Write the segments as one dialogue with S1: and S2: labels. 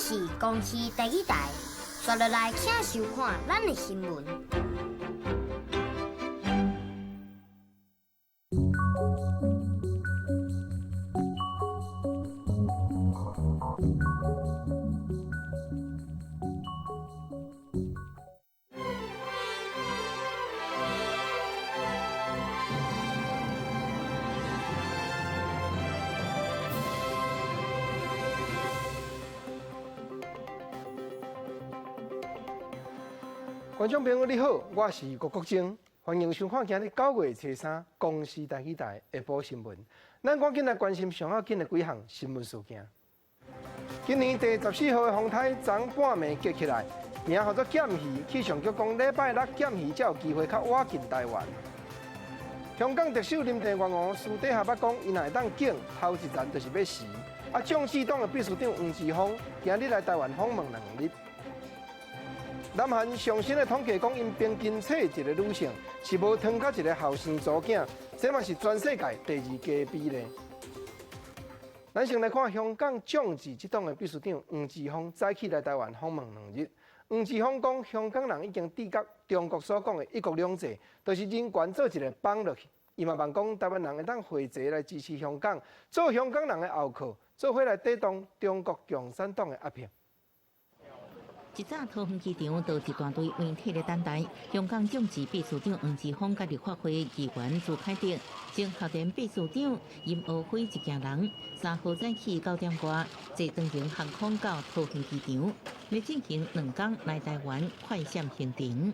S1: 是公視台語台，刷落來請收看咱的新聞。
S2: 觀眾朋友你好，我是郭國晶，歡迎收看今日9月初3公視台語台下晡新聞。咱趕緊來關心上要緊的幾項新聞事件。今年第14號的風颱昨半暝結起來，名號做劍魚，氣象局講禮拜六劍魚才有機會較倚近台灣。香港特首林鄭月娥私底下捌講，伊若會當揀，頭一層就是欲辭。啊，眾志黨的秘書長黃之鋒今日來台灣訪問2日。南韓上新的統計講，𪜶平均娶一個女性是無糖佮一個後生查某囝，這嘛是全世界第二低比例。咱先來看香港眾志這黨的秘書長黃之鋒早起來台灣訪問2日。黃之鋒講，香港人已經知覺中國所講的一國兩制，就是人權做一个綁落去。伊嘛望講，台灣人會當匯集來支持香港，做香港人的後靠，做伙來抵擋中國共產黨的壓迫。
S3: 一早桃園機場就一大堆媒體咧等待，香港眾志秘書長黃之鋒佮立法會議員朱凱廸、前學聯秘書長任耀輝一行人，3號早起9點外坐長榮航空到桃園機場，欲進行兩工來台灣快閃行程。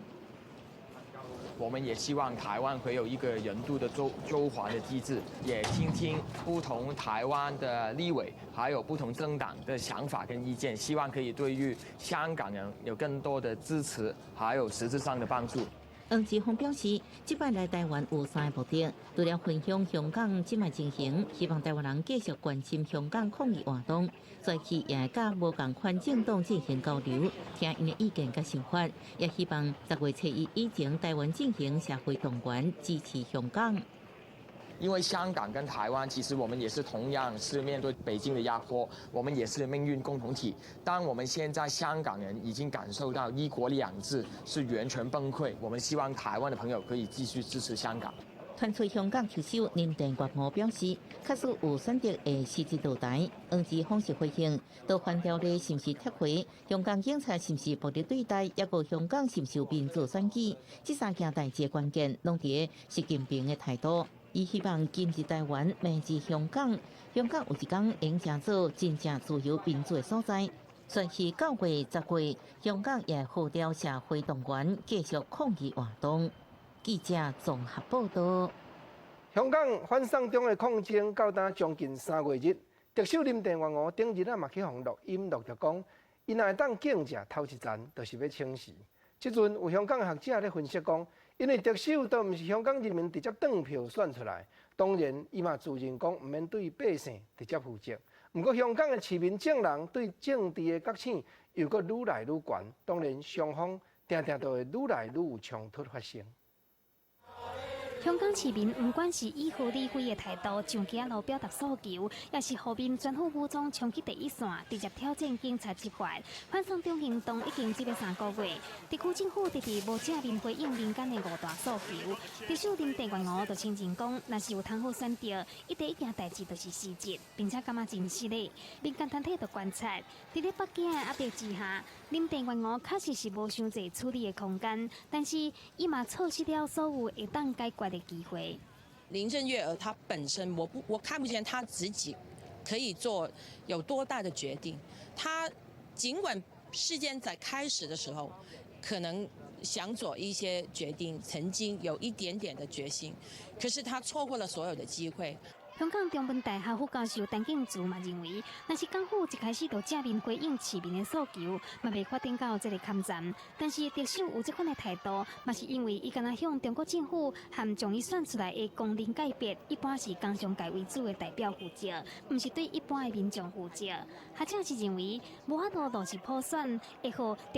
S4: 我們也希望台灣會有一個人道的周環的機制，也聽聽不同台灣的立委，還有不同政黨的想法跟意見，希望可以對於香港人有更多的支持，還有實質上的幫助。
S3: 黃之鋒表示，這擺來台灣有三个目的，除了分享香港這擺情形，希望台灣人繼續關心香港抗議活動，再去也會佮無仝款政黨進行交流，聽𪜶的意見佮想法，也希望10月初1以前台灣進行社會動員支持香港。
S4: 因為香港跟台灣，其實我們也是同樣是面對北京的壓迫，我們也是命運共同體。當我們現在香港人已經感受到一國兩制是完全崩潰，我們希望台灣的朋友可以繼續支持香港。
S3: 傳出香港特首林鄭月娥表示，假使有選擇會辭職落台，黃之鋒是回應，逃犯條例是毋是撤回？香港警察是毋是暴力對待？抑閣香港是毋是有民主選舉？這三件代誌的關鍵，攏佇習近平的態度。伊希望今日台灣，明日香港，香港有一天會成做真正自由民主的所在。所以9月、10月，香港也號召社會動員繼續抗議活動。記者綜合報道。
S2: 香港反送中的抗爭到今將近3月日，特首林鄭月娥頂日仔嘛去予錄音錄著講，伊若會當揀者頭一層，就是欲請辭。這陣有香港學者咧分析講，因為特首都毋是香港人民直接轉票選出來，當然伊嘛自認講毋免對百姓直接負責。毋過香港的市民眾人對政治的覺醒又閣愈來愈懸，當然雙方定定都會愈來愈有衝突發生。
S5: 香港市民毋管是以和理非的態度上街路表達訴求，抑是和平全副武裝衝去第一線，直接挑戰警察執法。反送中行動已經這個3個月，特區政府遲遲無正面回應民間的五大訴求。特首林鄭月娥就承認講，若是有通好選擇，伊第一件代誌就是辭職，並且感覺真失禮。民間團體就觀察，佇咧北京的壓迫之下，林鄭月娥確實是無傷濟處理的空間，但是伊嘛錯失了所有會當解決的機會。
S6: 林鄭月娥她本身，我看不見她自己可以做有多大的決定。她儘管事件在開始的時候，可能想做一些決定，曾經有一點點的決心，可是她錯過了所有的機會。
S5: 香港中文大學副教授陳敬慈嘛認為，若是港府一開始就正面回應市民的訴求，嘛袂發展到這个坎站。但是特首有這款的態度，嘛是因為伊敢若向中國政府和將伊選出來的工人界別，一般是工商界為主的代表負責，毋是對一般的民眾負責。學者是認為，無法度落實普選，會予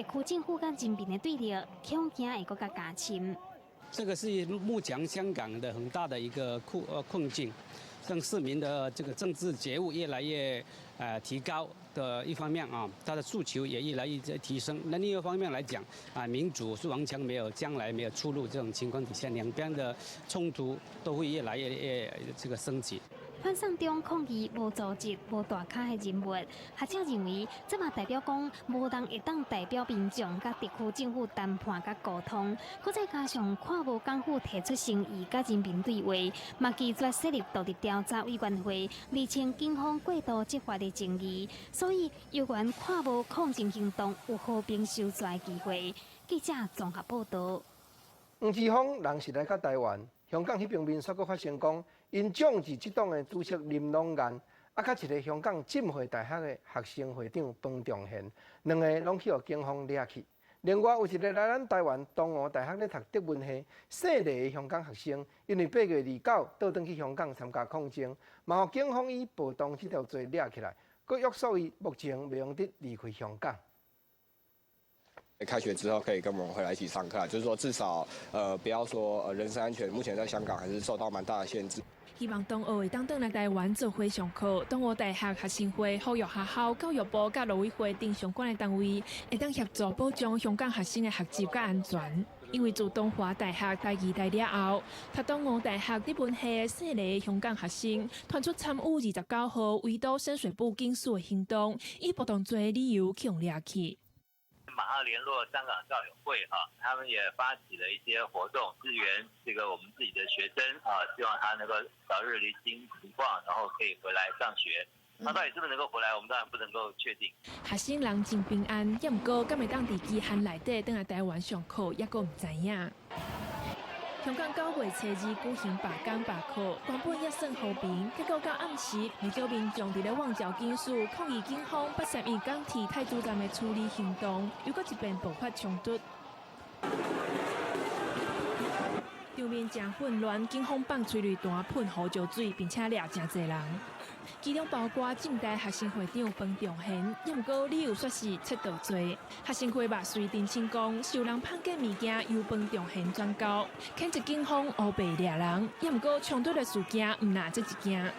S5: 特區政府佮人民的對立，恐驚會閣較加深。
S7: 這個是目前香港的很大的一個困境。讓市民的這個政治覺悟越來越提高，的一方面啊，他的訴求也越來越在提升。那另一方面來講啊，民主是完全沒有將來沒有出路這種情況底下，兩邊的衝突都會越來越這個升級。
S5: 反送中抗議無組織、無大咖的人物，學者認為，這嘛代表講無人會當代表民眾佮特區政府談判佮溝通。閣再加上看無港府提出誠意佮人民對話，嘛拒絕設立獨立調查委員會，釐清警方過度執法的爭議，所以猶原看無抗爭行動有和平收煞的機會。記者綜合報導。
S2: 黃之鋒人是來到台灣，香港彼邊面煞閣發生講，𪜶眾志這黨的主席林朗彥，啊，佮一个香港浸會大學的學生會長彭仲賢，兩个攏去予警方掠去。另外有一个來咱台灣東吳大學咧讀德文系，姓黎的香港學生，因為8月29倒轉去香港參加抗爭，嘛予警方以暴動這條罪掠起來，閣約束伊目前袂用得離開香港。
S8: 開學之後可以跟我們回來一起上課，就是說至少，不要說，人身安全，目前在香港還是受到蠻大的限制。
S9: 希望同學會當轉來台灣做伙上課。東吳大學學生會呼籲學校、教育部佮陸委會等相關的單位，會當協助保障香港學生的學習佮安全。因為自東華大學台語大了後，讀東吳大學德文系的姓黎香港學生，傳出參與29號圍堵深水埗警署的行動，以暴動罪的理由去予掠去。
S10: 馬上聯絡香港校友會哈，他們也發起了一些活動，支援這個我們自己的學生啊，希望他能夠早日釐清情況，然後可以回來上學。他到底是不是能夠回來，我們當然不能夠確定。
S9: 學生人真平安，也毋過敢會當佇期限內底轉來台灣上課，猶閣毋知影。香港9月初2舉行罷工罷課，原本也算和平，結果到暗時，毋少民眾佇咧旺角警署抗議警方831港鐵太子站的處理行動，又閣一遍爆發衝突。場面誠混亂，警方放催淚彈、噴胡椒水，並且掠誠濟人。其中包括政大學生會長彭仲賢，也毋過理由說是竊盜罪。學生會嘛隨澄清講，是有人拚假物件由彭仲賢轉交，譴責警方烏白掠人。也毋過衝突的事件毋若這一件。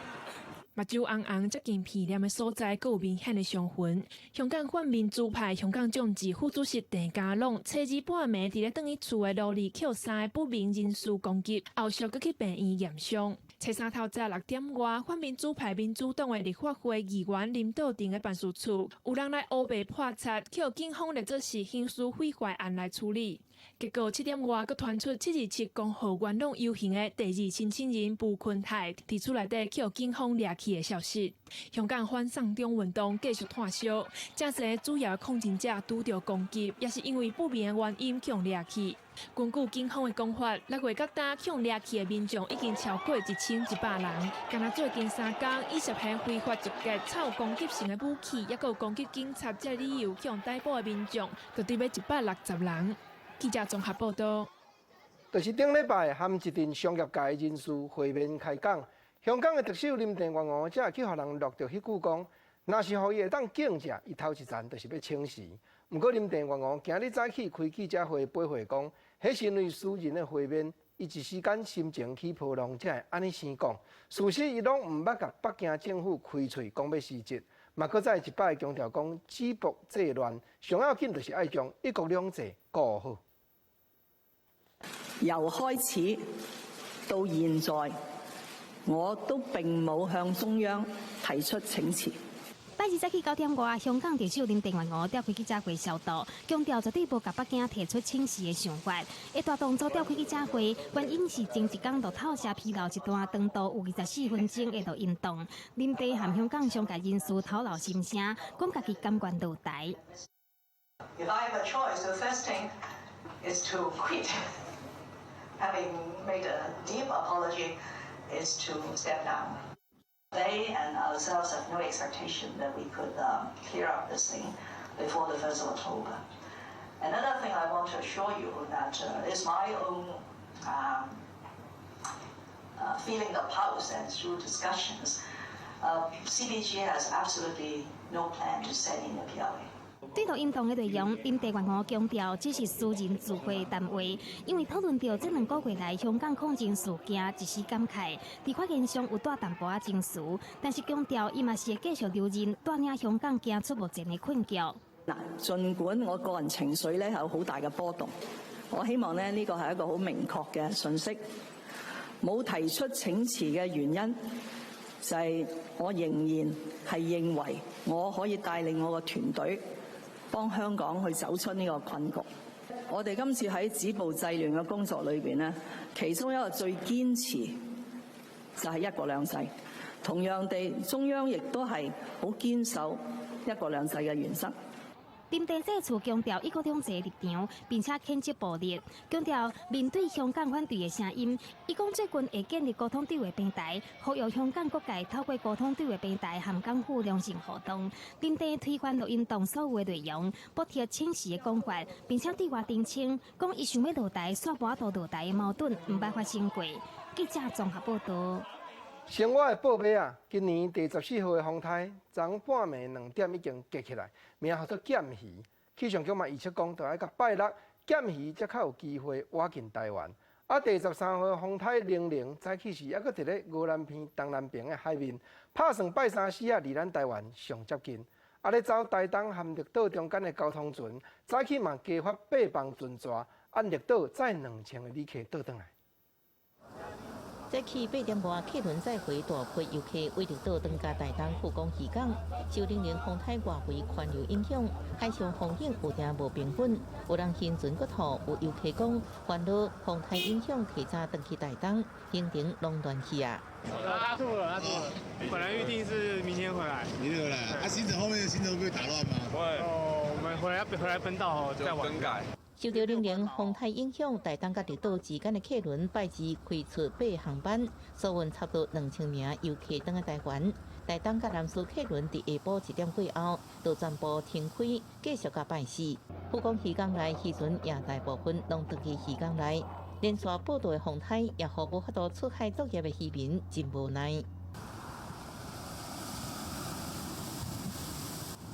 S9: 目睭紅紅，接近鼻炎的所在，閣有明顯的傷痕。香港泛民主派香港眾志副主席鄭家朗，初二半暝佇咧轉去厝的路裡，予三个不明人士攻擊，後續閣去病院驗傷。初三透早6點外，泛民主派民主黨的立法會議員林道廷的辦事處，有人來烏白潑漆，予警方列做是刑事毀壞案來處理。結果7點外，閣傳出727光復元朗遊行的第二申請人吳坤泰，佇厝內底予警方掠去的消息。香港反送中運動繼續湠燒，誠濟主要抗爭者拄著攻擊，也是因為不明的原因予掠去。根據警方的講法，6月到今予掠去的民眾已經超過1100人。敢若最近3工，以涉嫌非法集結、操攻擊性的武器，抑閣有攻擊警察這理由予逮捕的民眾，就佇欲160人。記者綜合報道。
S2: 就是頂禮拜和一陣商業界人士會面開講，香港的特首林鄭月娥才會去予人錄著彼句講，若是予伊會當見食，伊頭一層就是欲請辭。毋過林鄭月娥今日早起開記者會回應講，彼是因為私人的會面，伊一時間心情起波浪才會按呢生講。事實伊攏毋捌共北京政府開喙講欲辭職，嘛閣再一擺強調講止暴制亂，上要緊就是愛將一國兩制顧好。
S11: 由開始到現在，我都並冇向中央提出請辭。
S5: 拜二早起9點外，香港特首林鄭月娥召開記者會消毒，強調絕對無共北京提出請辭的想法。會大動作召開記者會，原因是前一工路透社披露一段長度有24分鐘的錄音檔。林鄭和香港商界人士吐露心聲，講家己甘願落台。
S12: If I have a choice, the first thing is to quit. Having made a deep apology, is to step down. They and ourselves have no expectation that we could clear up this thing before the 1st of October. Another thing I want to assure you that is my own feeling the pulse and through discussions, CBG has absolutely no plan to send in a PLA.
S5: 對駱英棟的內容，林鄭月娥強調只是私人聚會談話，因為討論著這兩個月來香港抗爭事件，一時感慨，佇發言上有帶淡薄仔情緒，但是強調伊嘛是會繼續留任，帶領香港行出目前的困局。
S11: 嗱，儘管我個人情緒咧有好大嘅波動，我希望咧呢個係一個好明確嘅訊息。冇提出請辭嘅原因就係我仍然係認為我可以帶領我個團隊幫香港去走出呢個困局。我哋今次喺止暴制亂嘅工作裏邊咧，其中一個最堅持就係一國兩制。同樣地，中央亦都係好堅守一國兩制嘅原則。
S5: 林鄭這次強調一國兩制立場，並且譴責暴力，強調面對香港反對的聲音，伊講最近會建立溝通對話平台，呼籲香港各界透過溝通對話平台和港府良性互動。林鄭推翻駱英棟所有的內容，駁斥請辭的講法，並且對外澄清，講伊想欲落台，煞無法度落台的矛盾，毋捌發生過。記者綜合報導。
S2: 生活的報尾啊，今年第十四號的風颱，昨半暝2點已經結起來，名號做劍魚。氣象局嘛預測講，著愛到拜六劍魚才較有機會倚近台灣。啊，第十三號風颱玲玲，早起時猶閣佇咧宜蘭邊東南邊的海面，拍算拜三時啊，離咱台灣上接近。啊，咧走台東和綠島中間的交通船，早起嘛加發八磅船蛇，按綠島載2000個旅客倒轉來。
S3: 早起8點外，客輪載回大批遊客，為綠島轉到台東富岡漁港，受玲玲風颱外圍環流影響，海上風景有點無平穩，有人行船閣吐，有遊客講煩惱風颱影響，提早轉去台東，行程攏亂去啊。
S13: 他吐了，他吐了。本來預定是明天回來，
S14: 明天回來，啊，行程後面的行程會被打亂嗎？
S13: 會。哦，我們回來要回來本島再更改。
S3: 受著玲玲風颱影響，台東佮綠島之間的客輪拜二開出八航班，疏運差不多2000名遊客轉來台灣。台東佮南勢客輪佇下晡1點過後，就全部停開，繼續到拜四。富岡漁港內漁船也大部分攏轉去漁港內，連續報道的風颱也予無法度出海作業的漁民真無奈。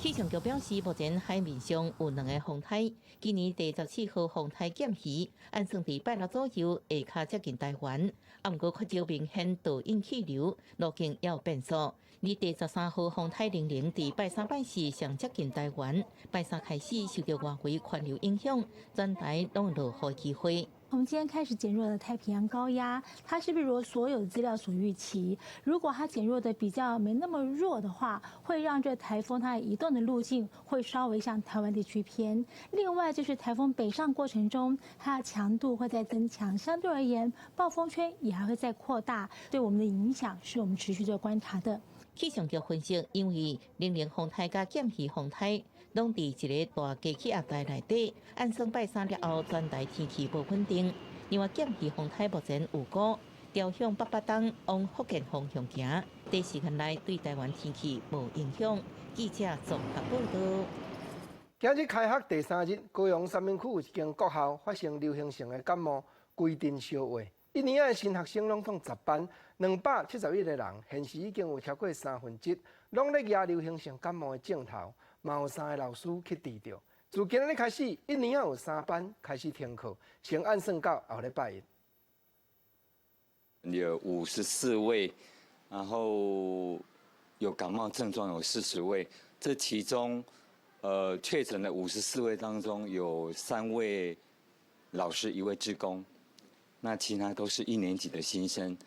S3: 氣象局表示，目前海面上有兩個風颱，今年第十四號風颱劍魚，按算佇拜六左右會較接近台灣，啊，毋過較少明顯導引氣流，路徑也有變數。而第十三號風颱玲玲佇拜三拜四上接近台灣，拜三開始受著外圍環流影響，全台攏落雨機會。
S15: 從今天開始減弱的太平洋高壓，它是不是如所有資料所預期？如果它減弱的比較沒那麼弱的話，會讓這颱風它移動的路徑會稍微向台灣地區偏。另外就是颱風北上過程中，它的強度會再增強，相對而言，暴風圈也還會再擴大，對我們的影響是我們持續在觀察的。
S3: 氣象局分析，因為玲玲風颱佮劍魚風颱攏佇一个大低氣壓帶內底，按算拜三了後，全台天氣無穩定。另外，劍魚風颱目前有估朝向北北東往福建方向行，短時間內對台灣天氣無影響。記者綜合報導。
S2: 今日開學第三日，高雄三民區有一間國校發生流行性的感冒，規陣燒話。一年仔的新學生攏總十班，271個人，現時已經有超過三分之一攏咧夯流行性感冒的症頭，嘛有三个老師去治著。自今日開始，一年仔有三班開始停課，先按算到後禮拜一。
S16: 有54位，然後有感冒症狀有40位，這其中，確診的54位當中有3位老師，1位志工。那其他都是一年級的新生。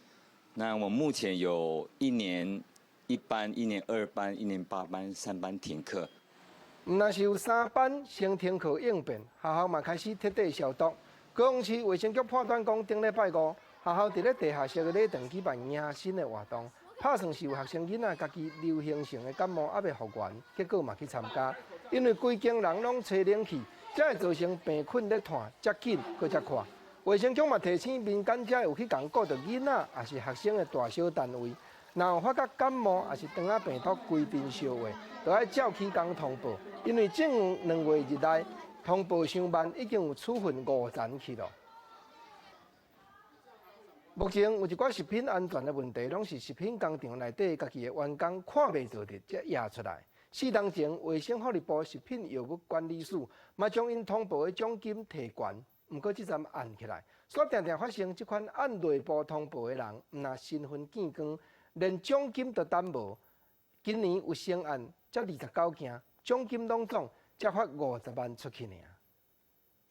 S16: 那我目前有一年一班、一年二班、一年八班、三班停課。
S2: 毋但是有三班先停課應變，學校嘛開始徹底消毒。高雄市衛生局判斷講，頂禮拜五學校佇咧地下室的禮堂舉辦迎新的活動，拍算是有學生囡仔家己流行性的感冒猶未復原，結果嘛去參加，因為規間人攏吹冷氣，才會造成病菌咧傳遮緊閣遮快。衛生局嘛提醒民間遮有去共顧著囡仔，抑是學生的大小單位，若有發覺感冒，抑是腸仔病毒規陣燒話，就愛照起工通報，因為這兩月入內通報傷慢，已經有處分5層去咯。目前有一寡食品安全的問題，攏是食品工廠內底家己的員工看袂做得，才驗出來。4冬前，衛生福利部食品藥物管理署嘛將𪜶通報的獎金提懸，毋過這陣按起來，煞定定發生這款按內部通報的人，毋但身份見光，連獎金都等無。今年有成案才29件，獎金攏總才發50萬出去爾。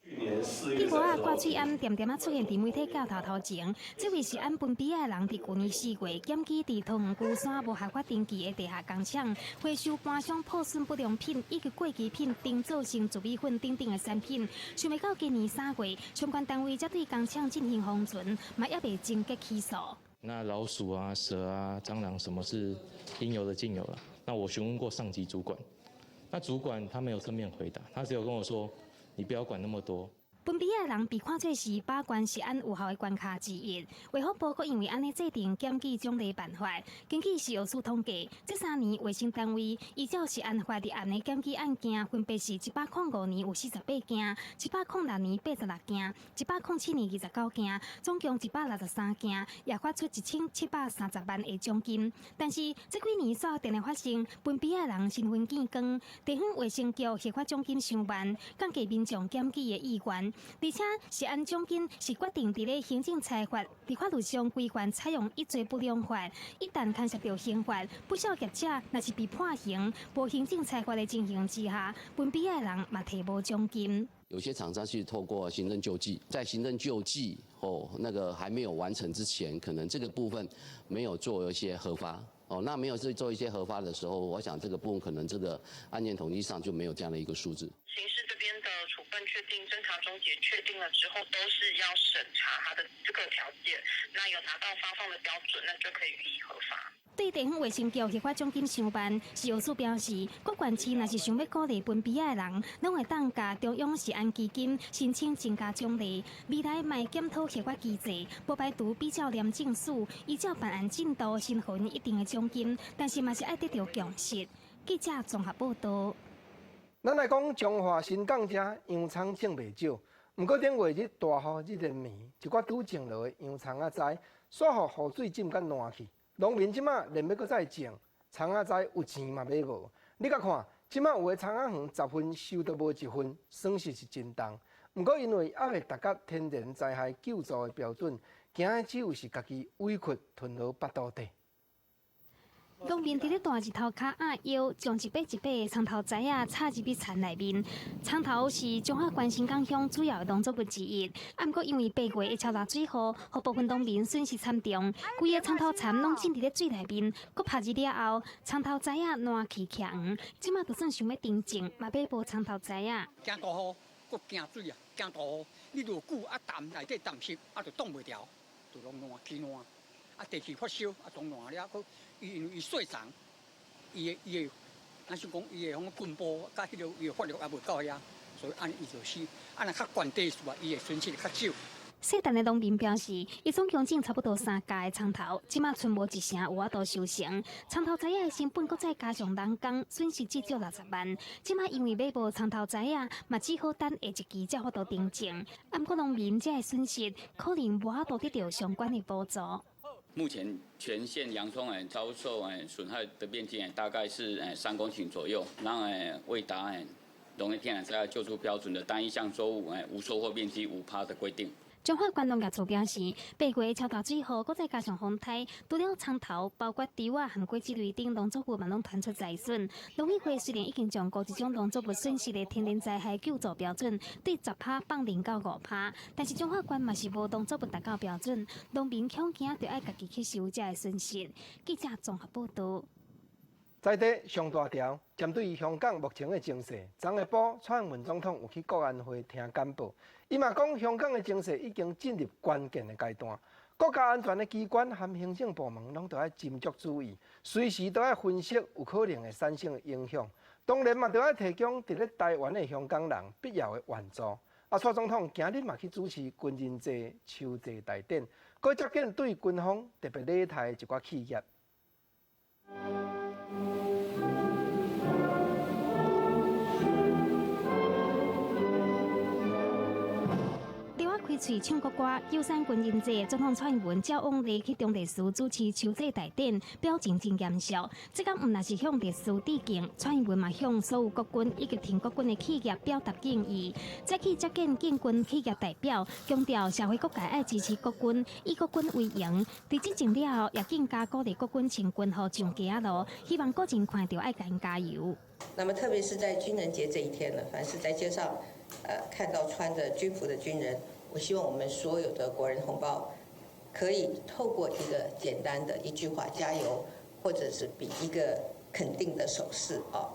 S5: 鐵箔仔掛喙罨，恬恬仔出現佇媒體鏡頭頭前。這位是按分比仔的人，佇舊年4月檢舉佇桃園龜山無合法登記的地下工廠，回收搬箱破損不良品以及過期品，定做成玉米粉等等的產品。想袂到今年3月，相關單位才對工廠進行封存，嘛猶未終結起訴。
S17: 那老鼠啊、蛇啊、蟑螂，什麼是應有的盡有了。那我詢問過上級主管，那主管他沒有正面回答，他只有跟我說：你不要管那麼多。
S5: 分比仔的人被看做是把關食安有效的關卡之一。衛福部閣因為按呢制定檢舉獎勵辦法。根據食藥署統計，這3年衛生單位依照食安法立案的檢舉案件，分別是105年有48件，106年86件，107年29件，總共163件，也發出1730萬的獎金。但是這幾年煞定定發生分比仔的人身份見光，地方衛生局核發獎金傷慢，降低民眾檢舉的意願。而且，食安獎金是決定佇咧行政裁罰，佇法律上規範採用一罪不兩罰。一旦牽涉著刑罰，不少業者若是被判刑，無行政裁罰的情形之下，分比仔的人嘛提無獎金。
S18: 有些廠商是透過行政救濟，在行政救濟哦那個還沒有完成之前，可能這個部分沒有做一些核發哦，那沒有去做一些核發的時候，我想這個部分可能這個案件統計上就沒有這樣的一個數字。
S19: 刑事這邊的處分確定，偵查終結確定了之後，都是要審查他的這個條件，那有達到發放的標準，那就可以予以核發。
S5: 對地方衛生局核發獎金傷慢，食藥署表示，各縣市若是想欲鼓勵分比仔的人，攏會當共中央食安基金申請增加獎勵。未來嘛會檢討核發機制，無排除比照廉政署，依照辦案進度先予𪜶一定的獎金，但是嘛是愛得著共識。記者綜合報導。
S2: 咱來講彰化新港遮洋蔥種袂少，毋過頂月日大雨日連暝，一寡拄種落的洋蔥仔栽，煞予雨水浸甲爛去。農民這馬連欲閣再種蔥仔栽有錢嘛買無？你共看，這馬有的蔥仔園10份收都無一份，損失是真重。毋過因為猶未達到天然災害救助的標準，驚的只有是家己委屈吞予腹肚底。
S5: 農民佇咧大日頭跤壓腰，將一把一把的蔥頭栽仔插入去田內面。蔥頭是彰化縣新港鄉主要的農作物之一，啊，毋過因為8月的超大水雨，予部分農民損失慘重，規个蔥頭田攏浸佇咧水內面，閣曬日了後，蔥頭栽仔爛去徛黃。這馬就算想欲重種，嘛買無蔥頭栽仔。
S20: 驚大雨，閣驚水啊！驚大雨，你落久啊澹內底澹濕，啊就擋袂牢，就攏爛起爛。啊，地氣發燒，啊，當爛了，閣伊因為伊細叢，伊的伊的，咱想講伊的種根部佮彼个伊的發育猶未到遐，所以按呢伊就死。啊，若較懸地數啊，伊的損失較少。
S5: 細田的農民表示，伊總共種差不多三甲的蔥頭，這馬賰無一成有法度收成。蔥頭栽仔的成本，閣再加上人工，損失至少60萬。這馬因為買無蔥頭栽仔，嘛只好等下一季才有法度重種。啊，毋過農民這个損失，可能無法度得著相關的補助。
S21: 目前全縣洋蔥遭受損害的面積大概是3公頃左右，那未達農業天然災害救助標準的單一項作物無收穫面積5%的規定。
S5: 彰化縣農業處表示，8月超大水雨，閣再加上風颱，除了蔥頭，包括稻仔和果子類等農作物嘛，攏傳出災損。農委會雖然已經將五十種農作物損失的天然災害救助標準對10%放寬到5%，但是彰化縣嘛是無農作物達到標準，農民恐驚著愛家己去收這个損失。記者綜合報導。
S2: 在地上大條，針對香港目前的情勢，昨下晡蔡英文總統有去國安會聽簡報，伊嘛講香港的情勢已經進入關鍵的階段，國家安全的機關和行政部門攏著愛斟酌注意，隨時都愛分析有可能會產生的影響。當然嘛，著愛提供佇咧台灣的香港人必要的援助。啊，蔡總統今日嘛去主持軍人節秋祭大典，閣接見對軍方特別禮待的一寡企業。
S5: 開喙唱國歌，九三軍人節，總統蔡英文照往例去中坜祠主持秋祭大典，表情真嚴肅。這工毋但是向烈士致敬，蔡英文嘛向所有國軍以及挺國軍的企業表達敬意。再去接見建軍企業代表，強調社會各界愛支持國軍，以國軍為榮。佇執政了後，也更加鼓勵國軍穿軍服上街仔路，希望國人看著愛共𪜶加油。
S1: 那麼特別是在軍人節這一天呢，凡是在街上，看到穿着軍服的軍人，我希望我們所有的國人同胞，可以透過一個簡單的一句話加油，或者是比一個肯定的手勢啊，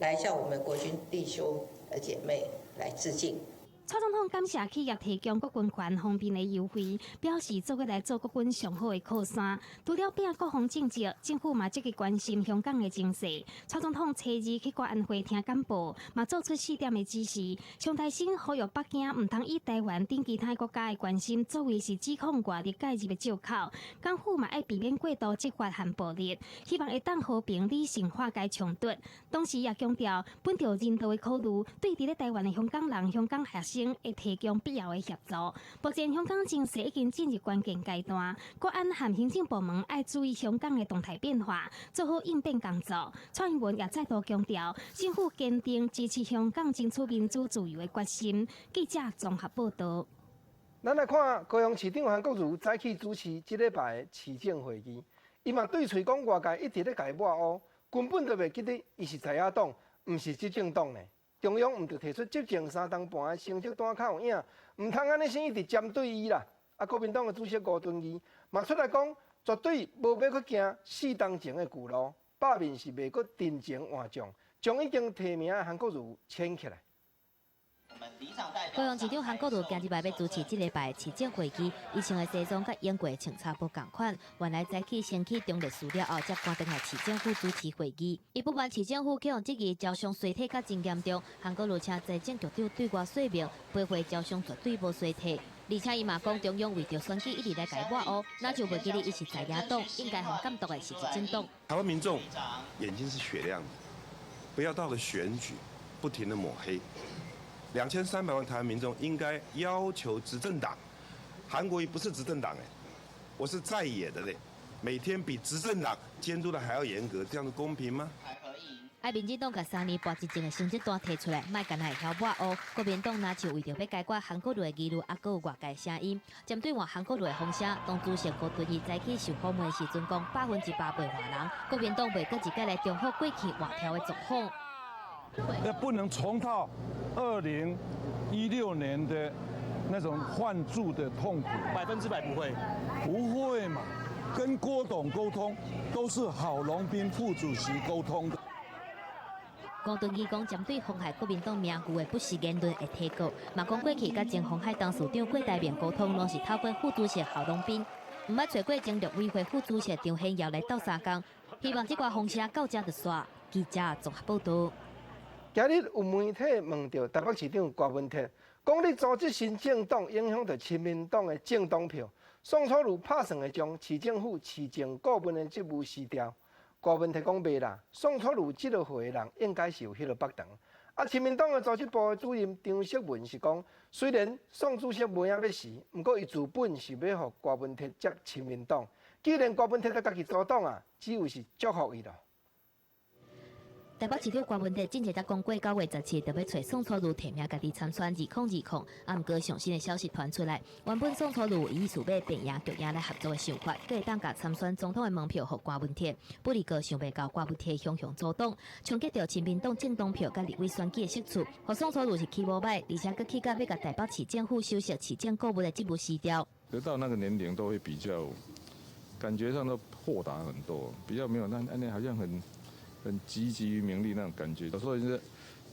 S1: 來向我們國軍弟兄姐妹來致敬。
S5: 蔡總統感謝企業提供國軍權方便的優惠，表示做伙來做國軍上好的靠山。除了拼國防政策，政府嘛積極關心香港的情勢。蔡總統初二去國安會聽簡報，嘛做出四點的指示。上台先呼籲北京毋通以台灣等其他國家的關心作為是指控外力介入的借口。港府嘛愛避免過度執法和暴力，希望會當和平理性化解衝突。同時也強調，本著人道的考慮，對佇咧台灣的香港人、香港學生會提供必要的協助。目前香港情勢已經進入關鍵階段，國安和行政部門愛注意香港的動態變化，做好應變工作。蔡英文也再度強調，政府堅定支持香港爭取民主自由的決心。記者綜合報道。
S2: 咱來看高雄市長韓國瑜早起主持這禮拜的市政會議，伊嘛對喙講外界一直咧共伊抹烏，根本就袂記得伊是在野黨，毋是執政黨呢。中央毋著提出執政三冬半的成績單較有影，毋通按呢先一直針對伊啦。啊，國民黨的主席吳敦義嘛出來講，絕對無欲閣行四冬前的舊路，罷免是袂閣陣前換將，將已經提名的韓國瑜牽起來。
S22: 高雄市長韓國瑜今日欲主持這禮拜市政會議，伊穿的西裝佮英國穿插無仝款，原來早起先去中坜祠了後，才趕轉來市政府主持會議。伊不滿市政府去予質疑招商衰退較真嚴重，韓國瑜請財政局長對外說明，批評招商絕對無衰退。而且伊嘛講中央為著選舉一直來共伊抹烏，若就袂記得伊是在野黨，應該予監督的是執政黨。
S23: 台灣民眾眼睛是雪亮的，不要到了選舉不停的抹黑。2300萬台灣民眾應該要求執政黨，韓國瑜不是執政黨哎，我是在野的嘞，每天比執政黨監督的還要嚴格，這樣子公平嗎？
S22: 愛民進黨共三年半執政的成績單提出來，莫干焦會曉抹烏。國民黨若像為著欲解決韓國瑜的疑慮，猶閣有外界聲音，針對換韓國瑜的風聲，黨主席吳敦義早起受訪問時陣講100%袂換人，國民黨袂閣一擺來重複過去換票的狀況。
S24: 那不能重蹈2016年的那種換柱的痛苦。
S13: 100%不會，
S24: 不會嘛？跟郭董溝通都是郝龍斌副主席溝通的。
S22: 吳敦義講，針對鴻海國民黨名譽的不實言論會提告，嘛講過去佮前鴻海董事長郭台銘溝通，攏是透過副主席郝龍斌，毋捌揣過前陸委會副主席張顯耀來鬥相共，希望這寡風聲到這就煞。記者綜合報道。
S2: 今日有媒體問著台北市長柯文哲，講你組織新政黨影響著親民黨的政黨票，宋楚瑜拍算會將市政府市政顧問的職務辭掉。柯文哲講袂啦，宋楚瑜這個歲的人應該是有彼個腹腸。啊，親民黨的組織部主任張淑文是講，雖然宋主席無影欲辭，毋過伊自本是欲予柯文哲接親民黨。既然柯文哲都家己組黨啊，只有是祝福伊咯。
S22: 台北市長柯文哲進前才講過，9月17就欲揣宋楚瑜提名家己參選2020，啊，毋過上新的消息傳出來，原本宋楚瑜有意思欲變贏局贏來合作的想法，閣會當共參選總統的門票予柯文哲，不過想袂到柯文哲雄雄組黨，衝擊著親民黨政黨票佮立委選舉的勝出，予宋楚瑜是起無䆀，而且閣起到欲共台北市政府首席市政顧問的職務辭掉。
S25: 得到那個年齡都會比較感覺上都豁達很多，比較沒有那好像很汲汲於名利那種感覺，所以是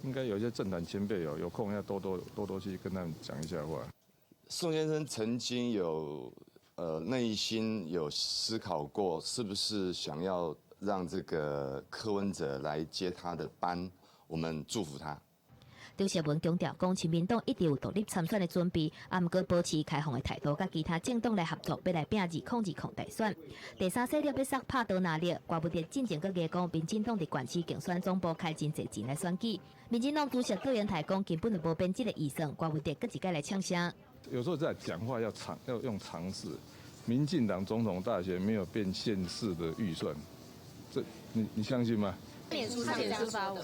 S25: 應該有一些政壇前輩有空要多多多多去跟他們講一下話。
S26: 宋先生曾經有內心有思考過，是不是想要讓這個柯文哲來接他的班？我們祝福他。
S22: 張協文強調，講親民黨一直有獨立參選的準備，啊，毋過保持開放的態度，佮其他政黨來合作，欲來拚2020大選。第三勢力欲殺拍刀拿力，柯文哲進前閣硬講，民進黨佇縣市競選總部開真濟錢來選舉。民進黨主席卓榮泰講，根本就無編這个預算，柯文哲閣一擺來嗆聲。
S25: 有時候在講話要常要用常識。民進黨總統大選沒有變縣市的預算，這你相信嗎？
S4: 臉書上這樣發文，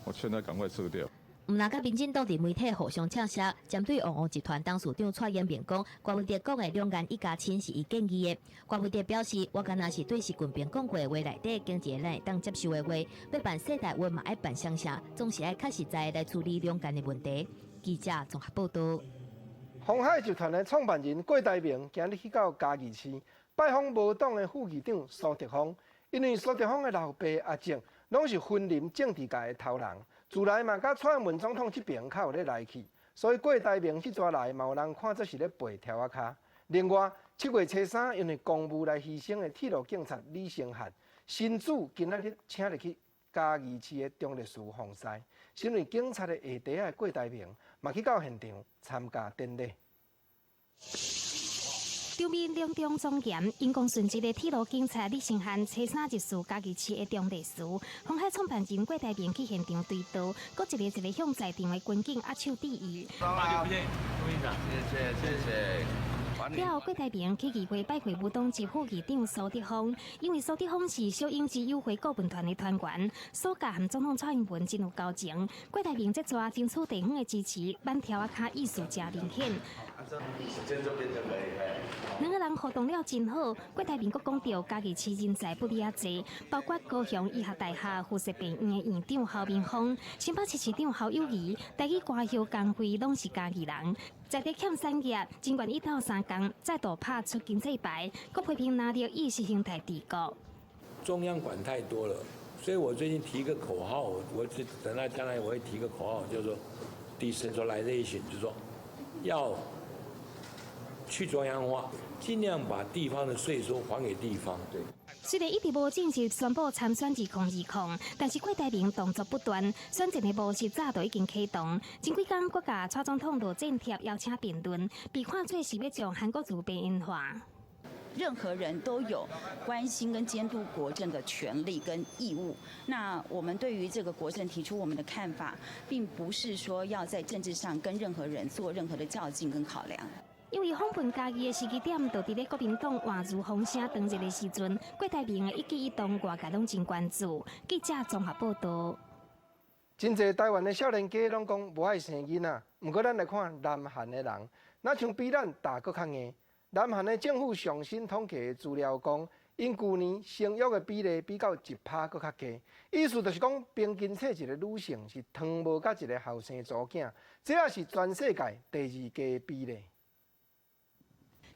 S25: 我勸他趕快撤掉。
S22: 毋但佮民進黨佇媒體互相嗆聲，針對旺旺集團董事長蔡衍明講，郭文哲講的兩岸一家親是伊建議的。郭文哲表示，我敢若是對習近平講過的話內底，經一个咱會當接受的話，欲辦世大運嘛愛辦雙城，總是愛較實在來處理兩岸的問題。記者綜合報導。
S2: 鴻海集團的創辦人郭台銘今日去到嘉義市拜訪無黨的副議長蘇竹芳，因為蘇竹芳的老爸阿叔攏是雲林政治界的頭人，自來嘛佮蔡英文總統這邊較有咧來去，所以郭台銘這逝來嘛有人看做是咧背柱仔跤。另外，7月初3因為公務來犧牲的鐵路警察李承翰，新主今仔日請入去嘉義市的忠烈祠奉祀，身為警察的下弟仔的郭台銘嘛去到現場參加典禮。
S5: 場面隆重莊嚴，因公殉職的鐵路警察李承翰初三入祀嘉義市的忠烈祠，鴻海創辦人郭台銘去現場追悼，閣一个一个向在場的軍警握手致意。
S6: 好久不見，副議長，謝謝謝謝。
S5: 了後，郭台銘去議會拜會無黨籍副議長蘇竹芳，因為蘇竹芳是小英之友會顧問團的團員，蘇家和總統蔡英文真有交情。郭台銘這逝爭取地方的支持，挽柱仔跤意思誠明顯。兩个人互動了真好，郭台銘閣講著嘉義市人才不離遐濟，包括高雄醫學大學附設病院的院長侯明鋒、新北市市長侯友宜、台語歌後江蕙攏是嘉義人。在地欠產業，真願意鬥相共，再度拍出經濟牌，閣批評拿著意識形態治國。
S7: 中央管太多了，所以我最近提一個口號，我等到將來我會提一個口號，叫做 decentralization，就是說要去中央化，盡量把地方的稅收還給地方。對。
S5: 雖然一直無正式宣布參選2020，但是郭台銘動作不斷，選戰的模式早就已經啟動。前幾工閣共蔡總統落戰帖邀請辯論，被看做是欲將韓國瑜邊緣化。
S8: 任何人都有關心跟監督國政的權利跟義務。那我們對於這個國政提出我們的看法，並不是說要在政治上跟任何人做任何的較勁跟考量。
S5: 因為訪問嘉義的時機點，就佇咧國民黨換如風聲當熱的時陣，郭台銘的一舉一動，外界攏真關注。記者綜合報導。
S2: 真濟台灣的少年家攏講無愛生囡仔，毋過咱來看南韓的人，若像比咱膽閣較硬。南韓的政府上新統計資料講，𪜶舊年生育的比例比較1%閣較低，意思就是講平均生一個女性是糖無佮一个後生查某囝，這也是全世界第二低比例。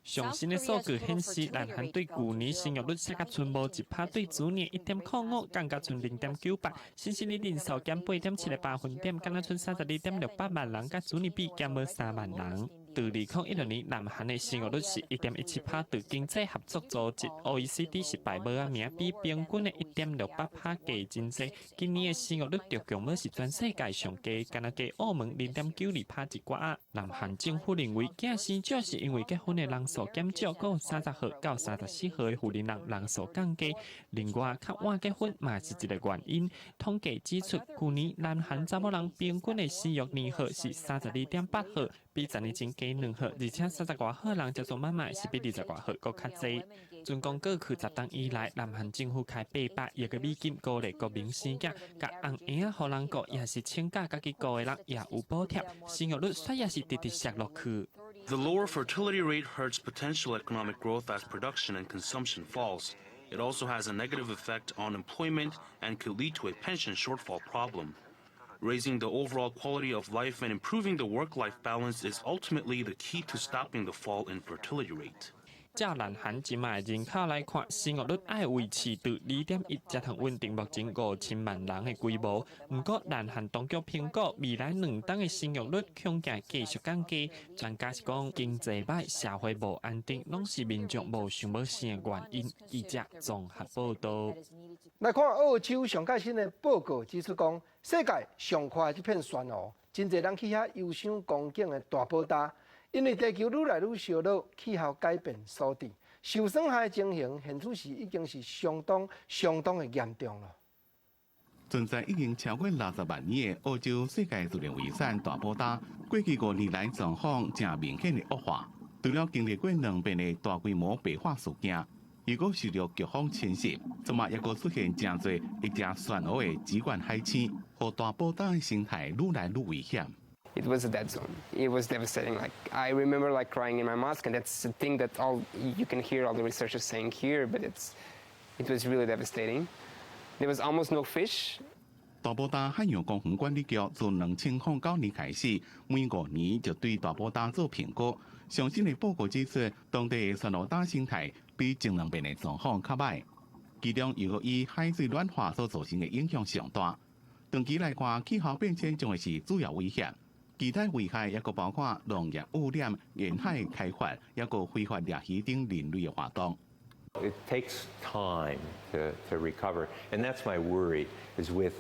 S9: 上新的數據顯示，南韓對舊年生育率下降賰無1%，對主年1.05降甲賰0.98，新生的人數減8.7個百分點，敢若賰32.68萬人，佮主年比減無3萬人。佇2016年，南韓的生育率是1.17%，佇經濟合作組織 OECD 是排無仔名，比平均的1.68%低真濟。今年的生育率著強無是全世界上低，敢若低澳門0.92%一寡仔。南韓政府認為，囝生少是因為結婚的人數減少，閣有30歲到34歲的婦人人數降低。另外，較晚結婚嘛是一个原因。統計指出，舊年南韓查某人平均的生育年數是32.8歲，比10年前低2歲，而且30外歲人才做媽媽是比20外歲閣較濟。準講過去10冬以來，南韓政府開800億个美金鼓勵國民生囝，共紅嬰仔予人顧，也是請假家己顧的人也有補貼，生育率煞也是直直瀉落去。
S10: The lower fertility rate hurts potential economic growth as production and consumption falls. It also has a negative effect on employment and could lead to a pension shortfall problem. Raising the overall quality of life and improving the work-life balance is ultimately the key to stopping the fall in fertility rate.
S9: 照南韓這擺人口來看，生育率愛維持佇2.1，才通穩定目前5000萬人的規模。毋過，南韓當局評估未來2冬的生育率恐驚繼續降低。專家是講，經濟䆀、社會無安定，攏是民眾無想欲生的原因。記者綜合報導。
S2: 來看澳洲上蓋新的報告指出，講世界上闊的這片珊瑚，真濟人去遐遊賞風景的大寶礁。因為地球愈來愈燒熱，氣候改變所致，受損害的情形，現此時已經是相當相當的嚴重了。
S3: 存在已經超過60萬年的澳洲世界自然遺產大堡礁，過去5年來狀況誠明顯的惡化。除了經歷過兩遍的大規模白化事件，又閣受著強風侵襲，這馬抑閣出現誠濟會食珊瑚的紫冠海星，予大堡礁的生態愈來愈危險。
S11: It was a dead zone. It was devastating. Like, I remember, like, crying in my mask, and that's the thing that all you can hear all the researchers saying here. But it was really devastating. There was almost no fish.
S3: 大堡礁海洋公園管理局自2009年開始，每5年就對大堡礁做評估。上新的報告指出，當地的珊瑚礁生態比前兩遍的狀況較䆀，其中又以海水暖化所造成的影響上大。長期來看，氣候變遷將會是主要威脅。其他危害抑閣包括農業污染、沿海開發，抑閣非法獵魚等人類的活動。
S12: It takes time to recover, and that's my worry, is with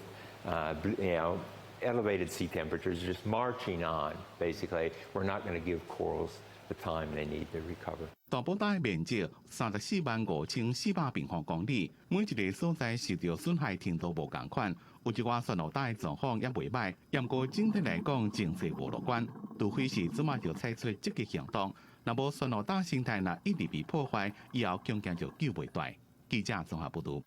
S12: elevated sea temperatures just marching on. Basically, we're not going to give corals the time they need to recover.
S3: 大堡礁面積34萬5400平方公里，每一个所在受著損害程度無仝款，有一寡珊瑚礁的狀況也袂䆀，毋過整體來講，情勢無樂觀。除非是這馬就採取積極行動，若無珊瑚礁生態若一直被破壞，以後恐驚就救袂大。記者綜合報導。